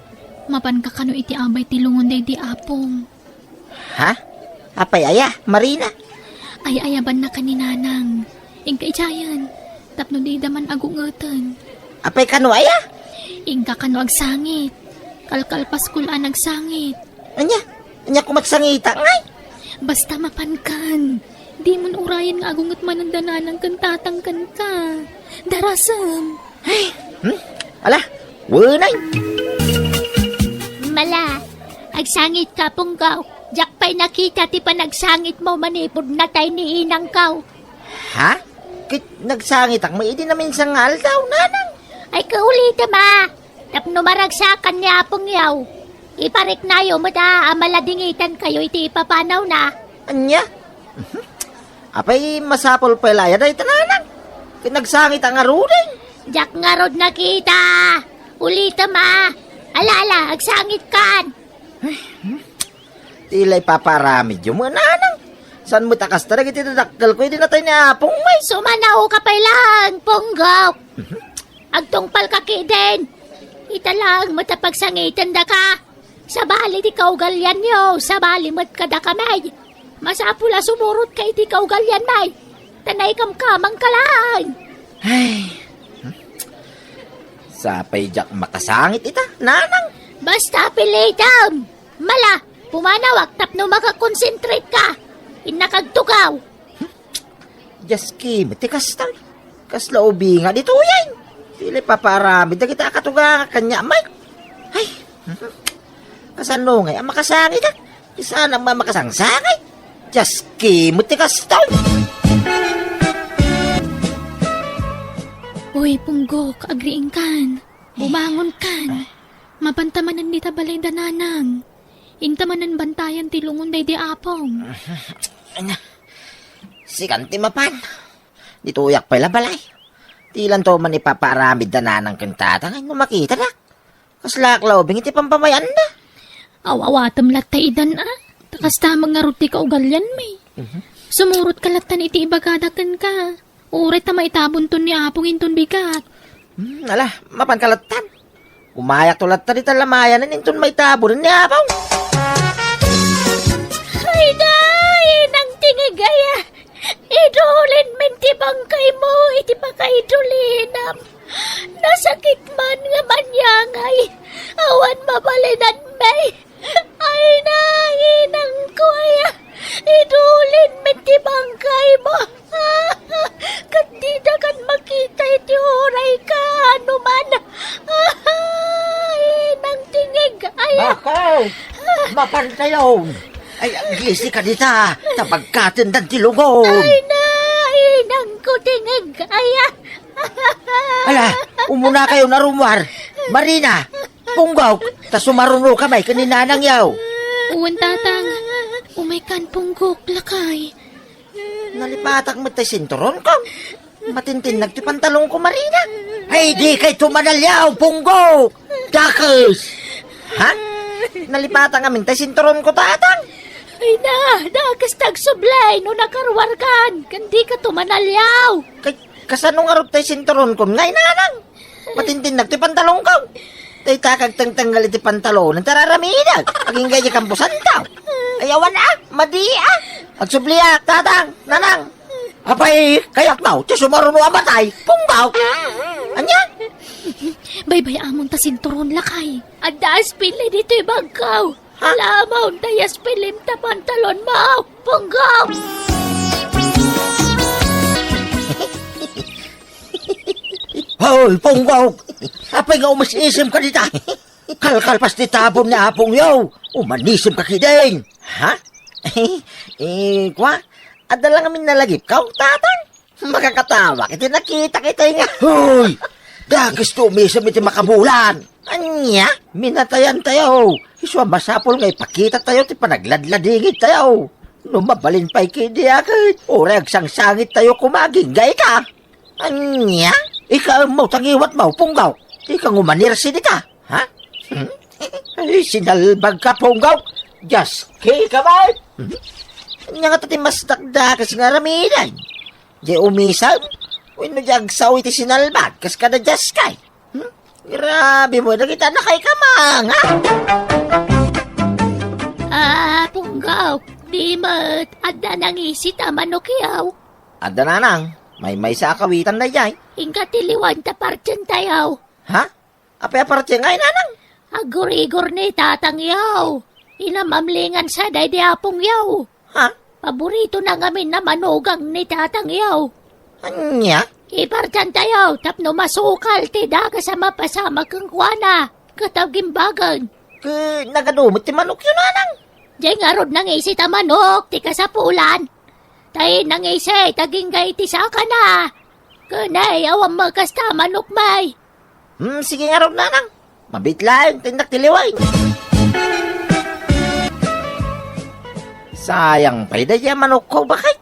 mapanka kano iti abay ti lungon daydi apong? Ha? Apay aya, Marina? Ay-ayabanna ken ni Nanang. Inka idiayen, tapno dida man agungeten. Apay kano aya? Inka kano agsangit. Kalkalpaskol a nagsangit. Ania? Ania koma agsangita ngay? Basta mapankan. Dimon urayen nga agunget manen da Nanang ken Tatang kenka. Darasem. Ay, hmm? Ala, wenay. Mala, agsangitka, Punggok. Diak pay nakita ti panagsangitmo manipud natay ni inangko. Ha? Ket nagsangitak met idi naminsan nga aldaw, Nanang. Ay, kaulitem a. Tapno maragsakan ni apongyo, ipariknayo met a, a maladingitankayo iti ipapanawna. Ania? Mhm. Apay, masapul pay la aya dayta, Nanang? Ket nagsangitak ngaruden. Diak ngarud nakita. Ulitem a. Ala, ala, agsangitkan. Ay, hmm. Ti la ipapaaramidyo met, Nanang. Saan met a kasta dagiti dadakkelko idi natay ni apong met? Sumanaoka pay laeng, Punggok. Mhm. Agtungpalka ketdin. Ita laeng met a pagsangitendaka. Sabali ti kaugalianyo, sabali met kadakami. Masapul a sumurotka iti kaugalianmi. Ta naikamkamangka laeng. Ay, hmm. Sapay diak makasangit ita, Nanang. Basta pilitem. Mala, pumanawak tapno makakonsentrate ka. Innak agtugaw. Dios ki, met ti kasta. Kasla ubing nga ditoyen. Ti la ipapaaramid dagiti a katugangak kaniak met. Ay, mhm. Kasano ngay a makasangit, a? Ti saan a ma-, makasangsangit? Dios ki, met ti kasta. Uy, Punggok, agriingkan. Bumangonkan. Mapanta manen dita balay da Nanang. Inta manen bantayan ti lungon daydi apong. Ania, Sikan ti mapan. Ditoyak pay la balay. Dilanto man ipapaaramid da nanang ken tatang no makitadak. Kaslak la ubing iti pampamay-anda. Aw-awatem latta idan a. Ta kasta met ngarud ti kaugalianmi. Mhm. Sumurotka lattan iti ibagada kenka. Uray ta maitabonton ni Apong inton bigat. Hmm, ala, mapanka lattan. Umayakto latta dita lamayanen inton maitabonen ni Apong. Ay, da, inang tingig aya. Idulinmin ti bangkaymo iti pakaidulinam. Nasakit man nga manyangay. Awan mabalinanmi. Ay, nainang ko aya, idulinmin ti bangkaymo. Ket didakan makita iti uray kaano man. Ay, nang tingig aya. Bakaw! Mapantayon! Ay, agisika dita, ta pagkatendan ti lugom. Ay, nainang ko tingig aya. Ala, umunakayon a rummuar. Marina, Punggok, ta sumarunoka may ken ni nanangyaw. Wen, tatang. Umaykan, Punggok, lakay. Nalipatak met tay sinturonko. Matintinnag ti pantalonko, Marina. Ay, dikay tumanalyaw, Punggok! Dakes! Ha? Nalipatak ngamin tay sinturonko, tatang. Ay na, dakes ta agsubli no nakaruarkan, ken dika tumanalyaw. Kay, kasano ngarud tay sinturonkon ngay, nanang? Matintinnag ti pantalonko. Dayta kagtengtengngel iti pantalon, tararamidak. Agingga iti kamposanto. Ay, awan a, madi a. Agsubliak, tatang, nanang. Apay, kayatmo, ti sumaruno a matay, Punggok. Ania? Baybay-amon ta sinturon, lakay. Adda aspili ditoy bagko. Ha? Lamon ta aspilim ta pantalonmo, Punggok. Hoy, Punggok! Apay nga umis-isimka dita? Kalkalpas ti tabon ni apongyo. Umanisimka ketdin. Ha? Eh, kwa? Adda la ngamin nalagipko, tatang? Makakatawak iti nakitak itay nga. Hoy! Dakes ti umisem iti makabulan. Ania? Minatayantayo. Isu a masapul nga ipakitatayo ti panagladladingitayo. No mabalin pay ketdi a ket, uray agsangsangittayo koma agingga ita. Ania? Ikaemmo ta ngiwatmo, Punggok. Dika ngumanirsi dita, ha? Hmm? Ay, sinalbagka, Punggok. Diaskay ka met. Hmm? Ania ngata ti mas dakdakes nga aramiden? Diay umisem? Wenno diay agsao iti sinalbag kas kada diaskay? Hmm? Grabe mo, dagita nakaikamang, ha? Ah, Punggok, di met adda nangisit a manokyo. Adda, nanang, maymaysa a kawitan daydiay. Inka ti liwan ta partientayo. Ha? Apay a partie ngay, nanang? Aggurigor ni tatangyo. Inamamlingansa daydi apongyo. Ha? Paboritona ngamin a manugang ni tatangyo. Ania? Ipartientayo tapno masukal ti dakes a mapasamak kenkuana ket agimbagen. Ket nagadu met ti manokyo, nanang? Diay ngarud nangisit a manok ti kasapulan. Ta nangisit agingga iti sakana. Ken ay, awan met kasta a manok, may. Hmm, sige ngarud, nanang. Mabiit laeng ta innak ti liwen. Sayang pay daydiay a manokko, baket.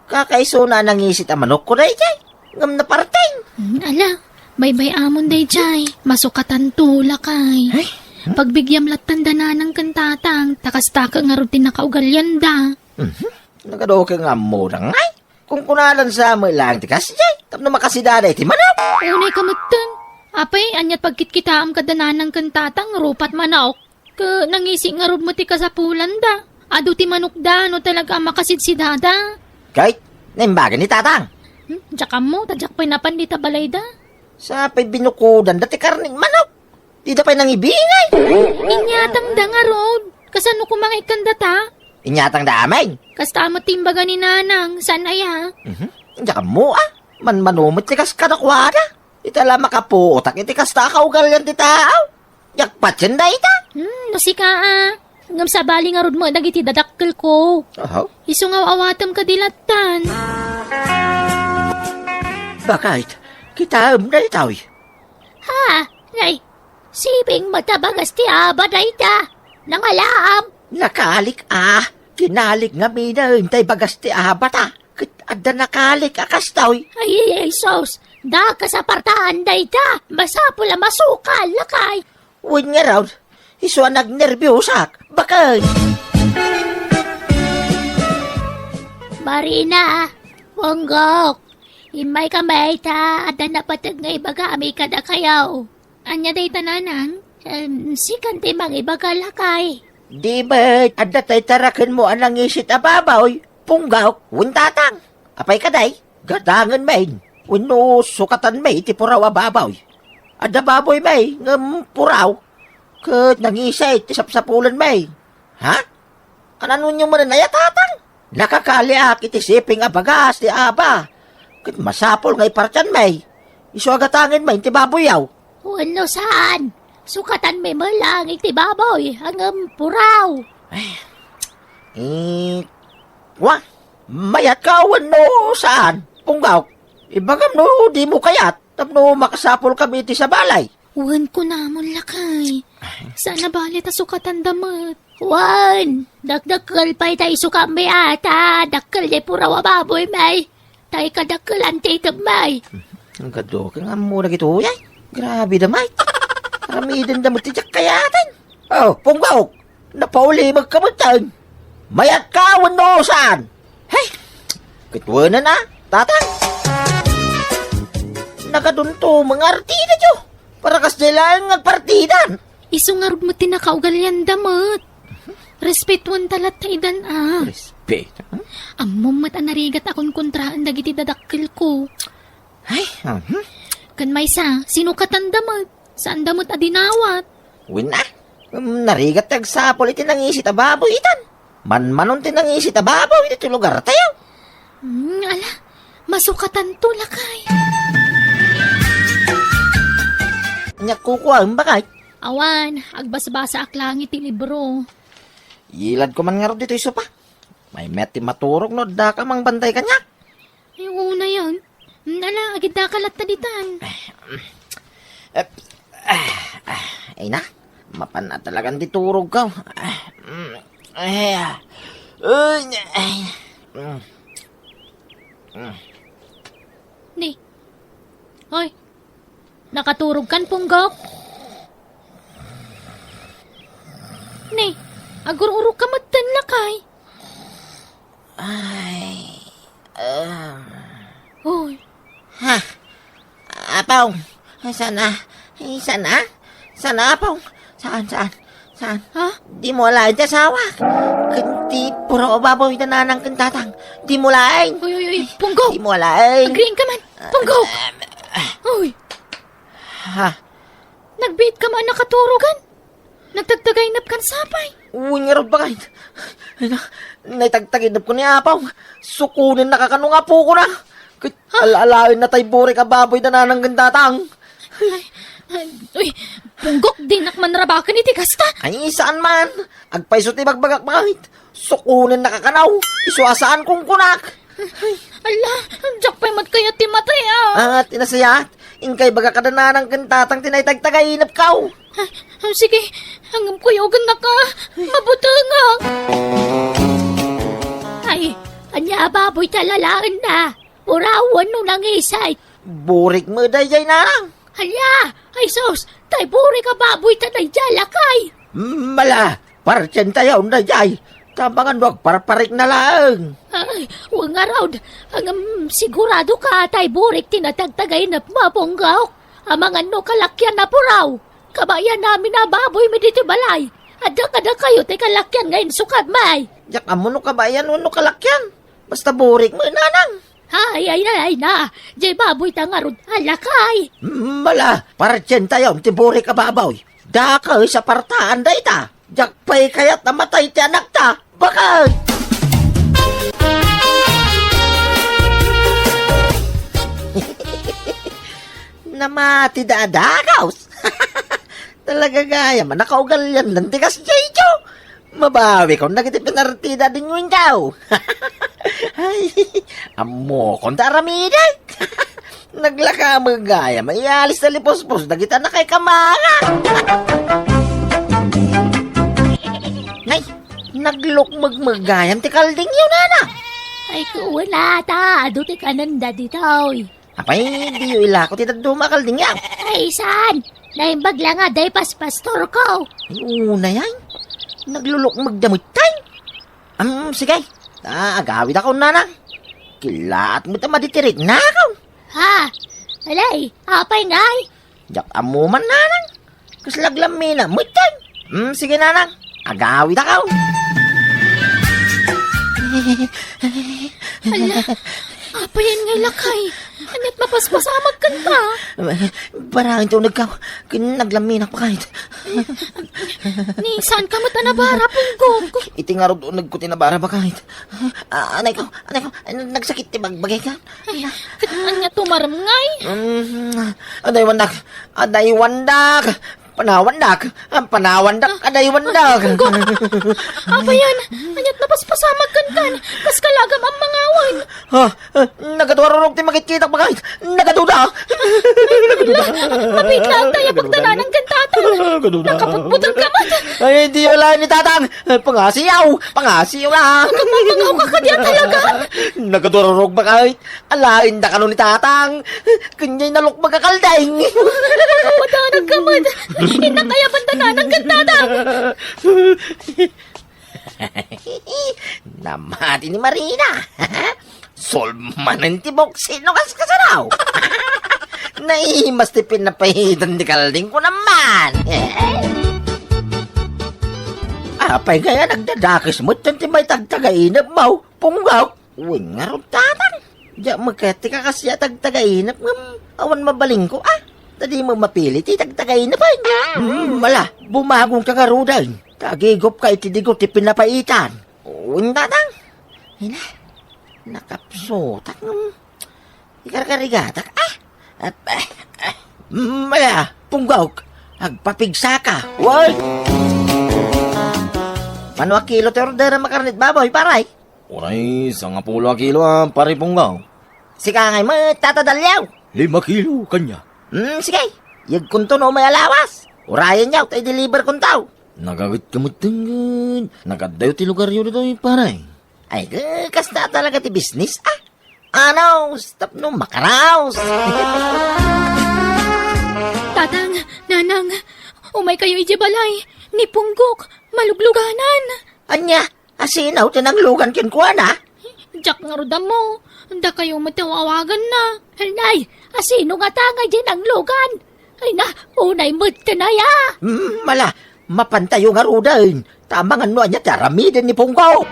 Kakaisuna a nangisit a manokko daydiay. Ngem naparten. Hmm, ala, baybay-amon daydiay. Masukatanto, lakay. Ay? Hmm? Pagbigyam lattan da nanang ken tatang, ta kasta ket ngarud ti nakaugalianda. Mhm. Nagadu ket nga ammoda ngay. Kunkunadansa met laeng ti kasdiay tapno makasidada iti manok. Unay ka metten. Apay, aniat pagkitkitaem kada nanang ken tatang rupat manok? Ket nangisi ngarud met ti kasapulanda. Adu ti manokda no talaga a makasidsidada. Ket, naimbagan ni tatang. Hmm, diak ammo, ta diak pay napan dita balayda. Sa pay binukudanda ti karnen manok. Dida pay nangibingay. Inyatangda ngarud. Kasano koma nga ikkandata? Inyatangda amin. Kasta met ti imbaga ni nanang, saan aya? Mhm. Diak ammo, a. Manmano met ti kas kadakuada. Ita la makapuotak iti kasta a kaugalian ti tao. Diak patien dayta. Hmm, no sika, a. Ngem sabali ngarud met dagiti dadakkelko. Aha. Isu nga aw-awatem kadi lattan. Baket, kitaem daytoy. Ha? Nay, siping met a bagas ti aba dayta. Nangalaam. Nakalik a. Kinalik ngaminen tay bagas ti abata. Ket Adda nakalik a kastoy. Ay, ay, ay, sus! Dakes a partaan dayta! Masapul a masukal, lakay! Wen ngarud, isu a nagnerbiosak. Bakay! Marina, Punggok, immaykami ta adda napateg nga ibagami kadakayo. Ania dayta, nanang? Em, sikan ti mangibaga, lakay. Di met adda tay tarakenmo a nangisit a baboy, Punggok, wen tatang? Apay kadi? Gatangenmi wenno sukatanmi ti puraw a baboy? Adda baboymi ngem puraw, ket nangisit ti sapsapulenmi. Ha? Kananonyo manen aya, tatang? Nakakaliak iti siping a bagas ti aba, ket masapul nga ipartianmi. Isu a gatangenmi ti baboyyo. Wenno saan, sukatanmi met laeng iti baboy, ngem puraw. Eh, wa, mayatka wenno saan, Punggok? Ibagam no dimo kayat tapno makasapulkami iti sabali. Wen kunamon, lakay. Saan a bale ta sukatanda met. Wen, dakdakkel pay ta isukatmi a ta dakkel ti puraw a baboymi. Tay kadakkelan ti itedmi. Ang kadokeng ammo dagitoy, ay. Grabe da, Mike. Aramidenda met ti diak kayaten. Oh, Punggok, napaulimegka metten. Mayatka wenno saan? Hey, ket wen a, tatang. Nagadunto nga artidayo. Para kasdiay laeng nga agpartidan. Isu ngarud met ti nakaugalianda met. Respetuanta latta idan a. Respeto? Ammom met a narigat a kunkontraen dagiti dadakkelko. Ay, mhm. Ken maysa, sinukatanda met. Saanda met a dinawat. Wen a, em, narigat ti agsapul iti nangisit a baboy itan. Manmanon ti nangisit a baboy ditoy lugartayo. Hmm, ala, masukatanto, lakay. Ania kukuam, bakay? Awan, agbasbasaak laeng iti libro. Iladko man ngarud ditoy sopa. Mayat ti maturog no addaka mangbantay kaniak. Ay, unayen. Hmm, ala, agiddaka latta ditan. Eh, ah, ah, ay na, mapan na talagan ti turogko. Ah, mm, ay, ah. Ay, ay, mm, mm. Ni. Hoy. Nakaturogkan, Punggok? Ni, agur-urogka metten, lakay. Ay, um. Hoy. Ha? Apo, saan a? Saan a? Saan a, Apo? Saan, saan? Saan? Ha? Dimo alaen ti asawak. Ken ti puraw a baboy da nanang ken tatang. Dimo alaen. Uy, uy, uy, Punggok! Dimo alaen. Agriingka man. Punggok! Ah, ah. Uy. Ha? Nagbiitka man a nakaturogan? Nagtagtagaynepkan sapay? Wen ngarud, bakay. Ay na, naitagtagaynepko ni Apo. Sukonennaka kano nga apokona. Ket ha? Ala-alaenna tay burik a baboy da nanang ken tatang. Ay, ay, uy, Punggok, dinak man rabaken iti kasta. Ay, saan man. Agpayso ti ibagbagak, bakay. Sukonennaka kano. Isu a saan kunkunak. Ay, ala, diak pay met kayat ti matay, a. Ah, ti nasayaat, inkay ibaga kada nanang ken tatang ti naitagtagaynepko. Ah, ah, sige, ngem kuyogennaka. Mabutengak. Ay, ania a baboy ti alaenna? Puraw wenno nangisit? Burik met daydiay, nanang. Ala, ay sus, tay burik a baboy ta daydiay, lakay. Mala, partientayon daydiay. Ta amangan no agparparikna laeng. Ay, wen ngarud, ngem siguradoka tay burik ti natagtagaynepmo, Punggok? Amangan no kalakian a puraw. Kabaelan amin a baboymi ditoy balay. Adda kadakayo ti kalakian nga insukatmi. Diak ammo no kabaelan wenno kalakian. Basta burik met, nanang. Ay, ay, ay, ay na. Diay baboy ta ngarud a lakay. Mm, ala, partientayon ti burik a baboy. Dakes a partaan dayta. Diak pay kayat a matay ti anakta. Bakay! Namati da a dakes. Talaga gayam a nakaugalian lang ti kasdiay, Joe. Mabawikon dagiti pinartida a dinnguen, Joe. Ay, ammokon ta aramidek. Naglaka met gayam a iyalis ta lipuspos dagiti a nakaikamangak. Nay, naglukmeg met gayam ti kaldingyo, nana. Ay, kuwan ata, adu ti kanenda ditoy. Apay, diyo ilako ti dadduma a kaldingyo. Ay, saan? Naimbag la nga, day paspastorko. Ay, unay ay. Naglulukmeg da met tay. Am, sige. Ta, agawidakon, nanang. Kilaat met a maditiriknakon. Ha? Alay, apay ngay? Diak ammo man, nanang. Kasla aglammina met tay. Hmm, sige, nanang. Agawidakon. Ala, apayen ngay lakay? Ania't mapaspasamak kenka? Barangay ti unegko. Ken aglamminak, pakayt. Ni, saanka met a nabara, Punggok? Iti ngarud unegko ti nabara, pakayt. Ah, anayko, anayko, nagsakit ti bagbagayko. Ay, ket ania tumarem ngay? Mm, adaywandak, adaywandak. Panawandak, panawandak, adaywandak. Punggok, apayen, ania't napaspasamak kenkan? Kas kalagam a mangawan. Ha? Ah, nagaduarurog ti makitkitak, pakayt. Nagaduda. Ala, mabitlaan tayo pagdananan ken tatang. Nagaduda. Nakaputputan ka man. Ay, diyo alaen ni tatang. Pangasiw, pangasiw la. Nagapapagaw ka kadi a talaga. Nagaduarurog, pakayt. Alaenda kano ni tatang. Kaniay nalukmeg a kalding. Nakapadanag ka man. Innak aya pagdananan ken tatang. Namati ni Marina. Solve manen ti boksino kas kasaraw. Naimas ti pinapahitan ti kalding ko naman. Apay kaya nagdadakes met ti may tagtagainep mo, Punggok? Wen ngarud, tatang. Diak met kayat ti kakasdiak a tagtagainep ngem awan mabalinko, a. Ta dimo mapili ti tagtagainep, ay. Hmm, ala, bumagonka ngaruden. Ta agigupka iti digo ti pinapaitan. Wen, tatang. Ina, nakapsutak ngem ikarkarigatak, a. Ah, ah, ah. Hmm, ala, Punggok, agpapigsaka. Wen! Mano a kilo ti orderam a karnit baboy, pare? Uray, sangapulo a kilo a, pare Punggok. Sika ngay met, Tata Dalyaw. Lima kilo kania. Hmm, sige. Yegkonto no may alawas. Urayenyo, ta i-deliver konto. Nagaget ka met tengged. Nagadayo ti lugaryo ditoy, pare. Ay, ke-, kasta talaga ti business, a. Ano, tapno makaraos. Tatang, nanang, umay kayo idiay balay. Ni Punggok, malugluganan. Ania? Asino ti nanglugan kenkuana? Diak ngarud ammo. Dakayo met ti aw-awaganna. Nay, asino ngata ngay diay nanglugan? Ay na, unay met ken aya. Hmm, ala, mapantayo ngaruden. Ta amangan no ania ti aramiden ni Punggok.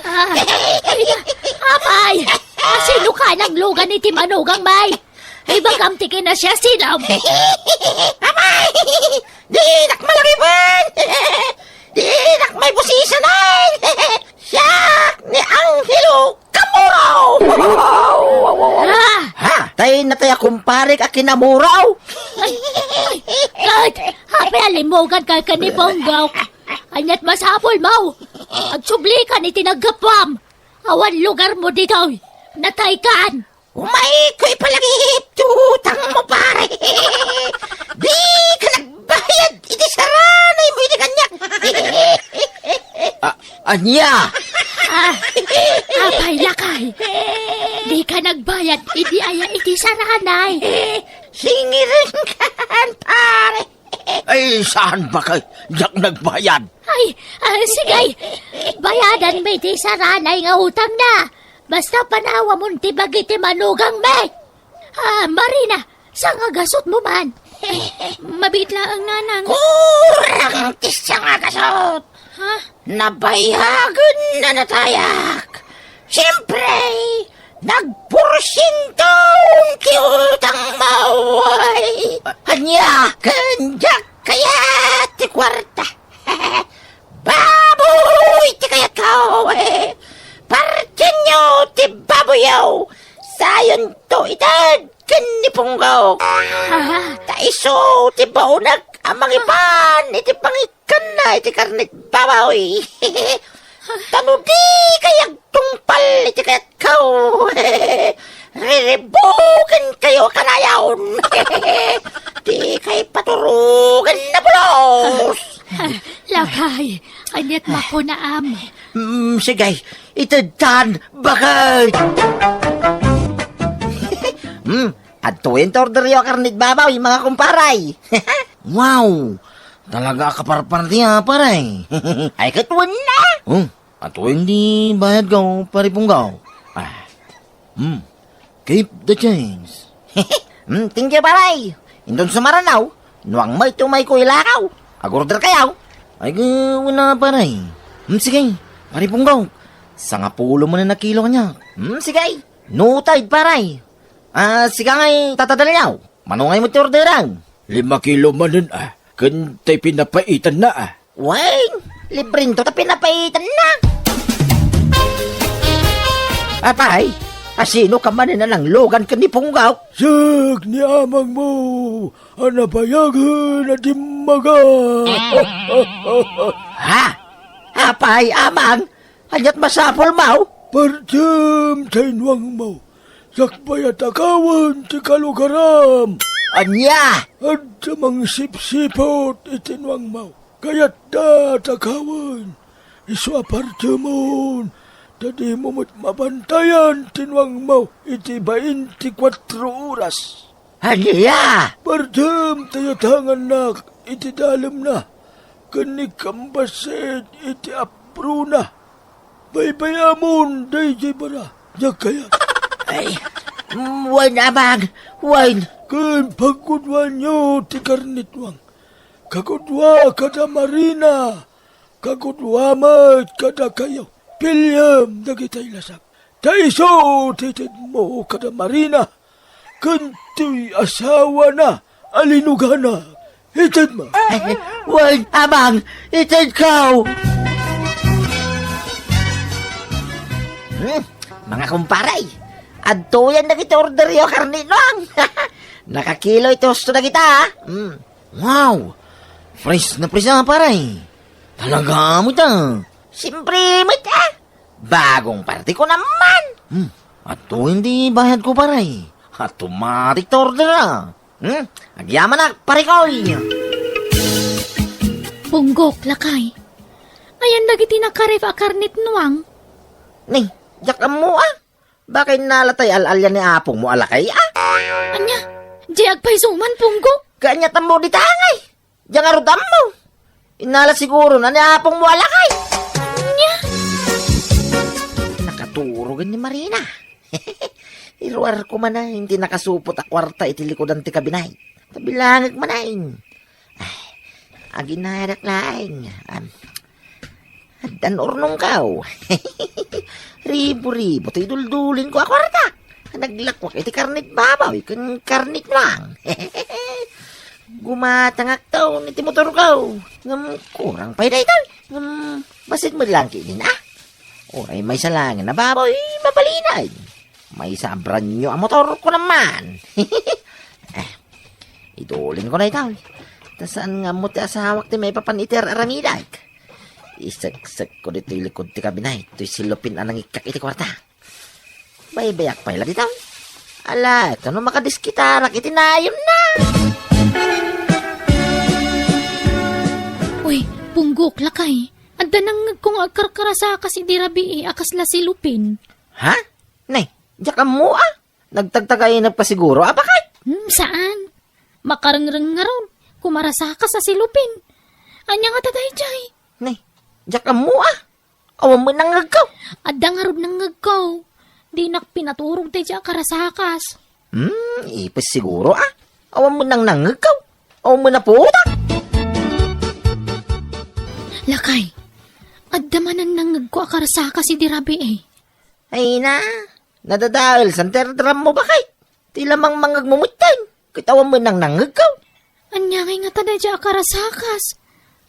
Ah, ay na, apay, asino ka nanglugan iti manugang, may? Ibagam ti kinasiasinam. Amay! Dinak malagipen! Dinak maibusisanan! Siak ni Angelo Kamuro! Ah! Ha? Tay natay a kumparek a kinamuro! Ay, ay, Kurt! Apay a limmugan ka ken ni Punggok? Ania't masapul mo? Agsubli kan iti naggapuam! Awan lugar mo ditoy! Natay kan! Umay ko ipalagip ti utang mo, pare. Di ka nagbayad iti saranay mo iti kaniak. A-, ania? Ah, apay lakay. Di ka nagbayad iti aya iti saranay. Singiringkan, pare. Ay, saan ba kay diak nagbayad? Ay, ah, sige. Bayadan mi ti saranay nga utang na. Basta panawamon ti bagi ti manugang mi. Ah, Marina, sangagasut mo man. Mabiit laeng, nanang. Kurang ti sangagasut. Ha? Nabayagen na natayak. Siyempre, nagporsiento ti utang mo. Ay, ania? Ken diak kayat ti kuarta. Baboy ti kayatko. Partienyo ti baboyyo. Sayonto ited ken ni Punggok. Ah. Ta isu ti baonek a mangipan iti pangikkanna iti karnit baboy. Ta no di kay agtungpal iti kayatko, riribuken kayo a kanayon. Di kay paturugen na pulos. Laka. Ay, aniat makunaam? Mm, sige, itedtan, bakit? Hmm, adtoyen ti orderyo a karnit baboy, mga kumparay. Wow! Talaga a kaparparti, ah, pare. Ay, ket wenno. Hmm, adtoyen ti bayadko, pare Punggaw. Ah. Hmm. Keep the change. Hmm, thank you, pare. Inton sumaranaw, nuang met ti umayko ilakaw. Ag-order kayo. Ay, ket wenno, pare. Hmm, sige. Pare Punggaw, sangapulo manen a kilo kaniak. Hmm, sige. Noted, pare. Ah, sika ngay tatadalyaw. Mano ngay met ti orderam? Lima kilo manen, ah. Ken tay pinapaitanna, ah. Wen, librento ta pinapaitanna. Apay, asino ka manen a nanglugan ken ni Punggaw? Siak ni amangmo a nabayagen a dimmaga. Ha? Apay, amang, aniat masapulmo? Pardem tay nuangmo. Sakbay a takawen ti kalugaram. Ania? Adda mangsipsiput iti nuangmo. Kayatda a takawen. Isu a pardemon, ta dimo met mabantayan ti nuangmo iti bainti kuatro oras. Ania? Pardem ta yatangannak iti dalemna, ken ni kambaset iti aprona. Baybay-amon daydiay bara, diak kayat. Ay, mm, wen, amang, wen. Ken pagguduanyo ti karnit nuang. Kagudua kada Marina, kagudua met kadakayo. Piliem dagitay lasak. Ta isu ti itedmo kada Marina, ken ti asawana a linugana. Itedmo. Ay, wen, amang, itedko. Hmm, mga kumparay, adtoyen dagiti orderyo a karnit nuang. Nakakilo iti husto dagita, ah. Hmm. Wow! Fresh na fresh, ah, pare. Talaga met, ah. Siyempre met, ah. Bagong parte ko naman. Hmm. Adtoyen ti bayadko, pare. Automatic ti order, ah. Hmm? Agyamanak, pare koy. Punggok, lakay. Ayan dagiti nakaref a karnit nuang. Ni, diak ammo, ah. Baka innala tay al-alian ni apongmo a lakay, ah. Ania? Di agpayso man, Punggok? Kaanya tammo di tangay. Diak ngarud ammo. Innala siguro na ni apongmo a lakay. Ania? Nakaturogen ni Marina. Iruarko manen ti nakasupot a kuarta iti likudan ti kabinay. Tabilangek manen. Ay, aginarak laeng. Am, addan urnongko. Ribu-ribu ti duldulinko a kuarta. Naglakwak iti karnit baboy ken karnit nuang. Gumatangakto iti motorko. Ngem kurang pay daytoy. Ngem bassit met laeng ketdin, ah. Uray maysa laengen a baboy, mabalinen. Maysa a brand new a motor ko naman. Eh, idulinko daytoy. Ta saan nga ammo ti asawak ti maipapan iti ar-aramidek. Iseksekko ditoy likud ti kabinay, toy silupin a nangikkak iti kuarta. Baybayak pay la ditoy. Ala, ito no makadiskitarak iti nayemna. Uy, Punggok, lakay. Adda nangngegko nga agkarkarasakas idi rabii a kasla silupin. Ha? Nay, diak ammo, ah. Nagtagtagainep ka siguro, a, bakit? Hmm, saan? Makarengreng ngarud, kumarasakas a silupin. Ania ngata daydiay? Nay, diak ammo, ah. Awan met nangngegko. Adda ngarud nangngegko. Dinak pinaturog daydiay a karasakas. Hmm, ipis siguro, ah. Awan met nang nangngegko. Awan met naputak. Lakay, adda manen nangngegko a karasakas idi rabii, eh. Ay na, nadadael, santer drammo bakit? Ti lamang mangngegmo metten, ket awan met nang nangngegko. Ania ngay ngata daydiay a karasakas?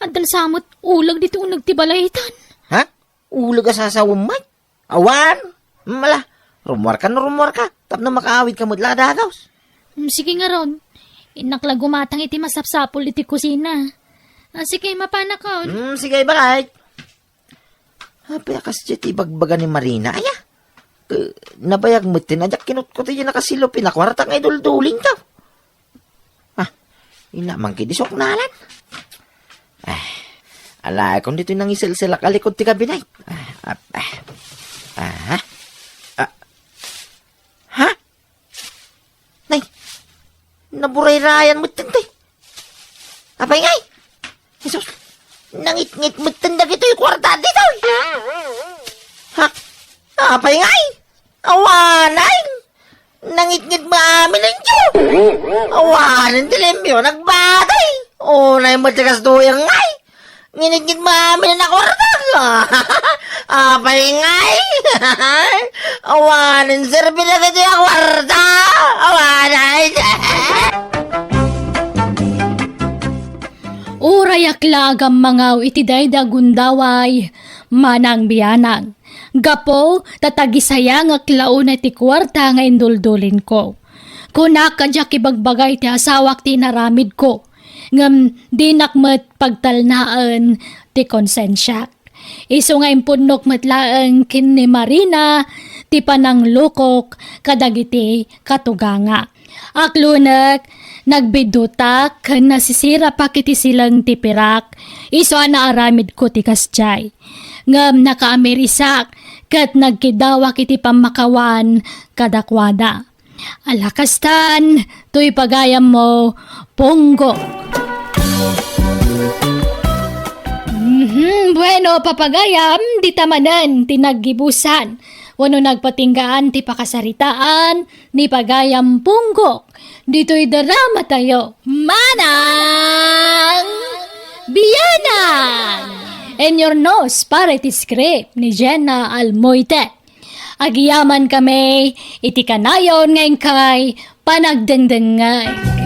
Adda sa met uleg ditoy uneg ti balaytan. Ha? Uleg a sasawem met? Awan? Mala, rumuarka no rumuarka, tapno makaawidka met la a dagus. Mm, sige ngarud. Innak la gumatang iti masapsapul iti kusina. Ah, sige, mapanakon. Mm, sige, bakit? Apay a kasdiay ti ibagbaga ni Marina, aya? Ke, nabayag met ti nadiak kinutkot iti nakasilupin a kuarta nga iduldulingko. Ah, ina, mangkidisok nalan. Ah, Alaekon ditoy nangiselselak a likod ti kabinet. Ah, ah, ah. Ah, ah. Ha? Nay, naburayrayan met ti. Apay ngay? Jesus, nangitngit met ti dagitoy kuarta ditoy. Ha? Apay ngay? Awanay! Nangitngit met amin inyo! Awanen ti limpio, nagbatay! Unay met ti kastoy ngay! Nginitngit met amin a kuarta! Apay ngay! Awanen serbi dagitoy a kuarta! Awanay! Uray ak la agammangaw iti daydi a gundaway, manang bianang. Gapu ta tagisayangak la unay ti kuarta nga induldulinko. Kunak a diak ibagbaga iti asawak ti inaramidko, ngem dinak met pagtalnaen ti konsensiak. Isu nga impunnok met laeng ken ni Marina ti pananglukok kadagiti katugangak. Aklunek, nagbiddutak ken nasisirapak iti sileng ti pirak, isu a naaramidko ti kasdiay. Ngem nakaamirisak ket nagkidawak iti pammakawan kadakuada. Ala kastan, toy pagayammo, Punggo. Mhm, bueno, papagayam, dita manen ti naggibusan wenno nagpatinggaan ti pakasaritaan ni pagayam Punggo ditoy drama tayo. Manang Bianang! In your nose, para iti script ni Jenna Almoite. Agyamankami iti kanayon nga inkay panagdengdengngeg.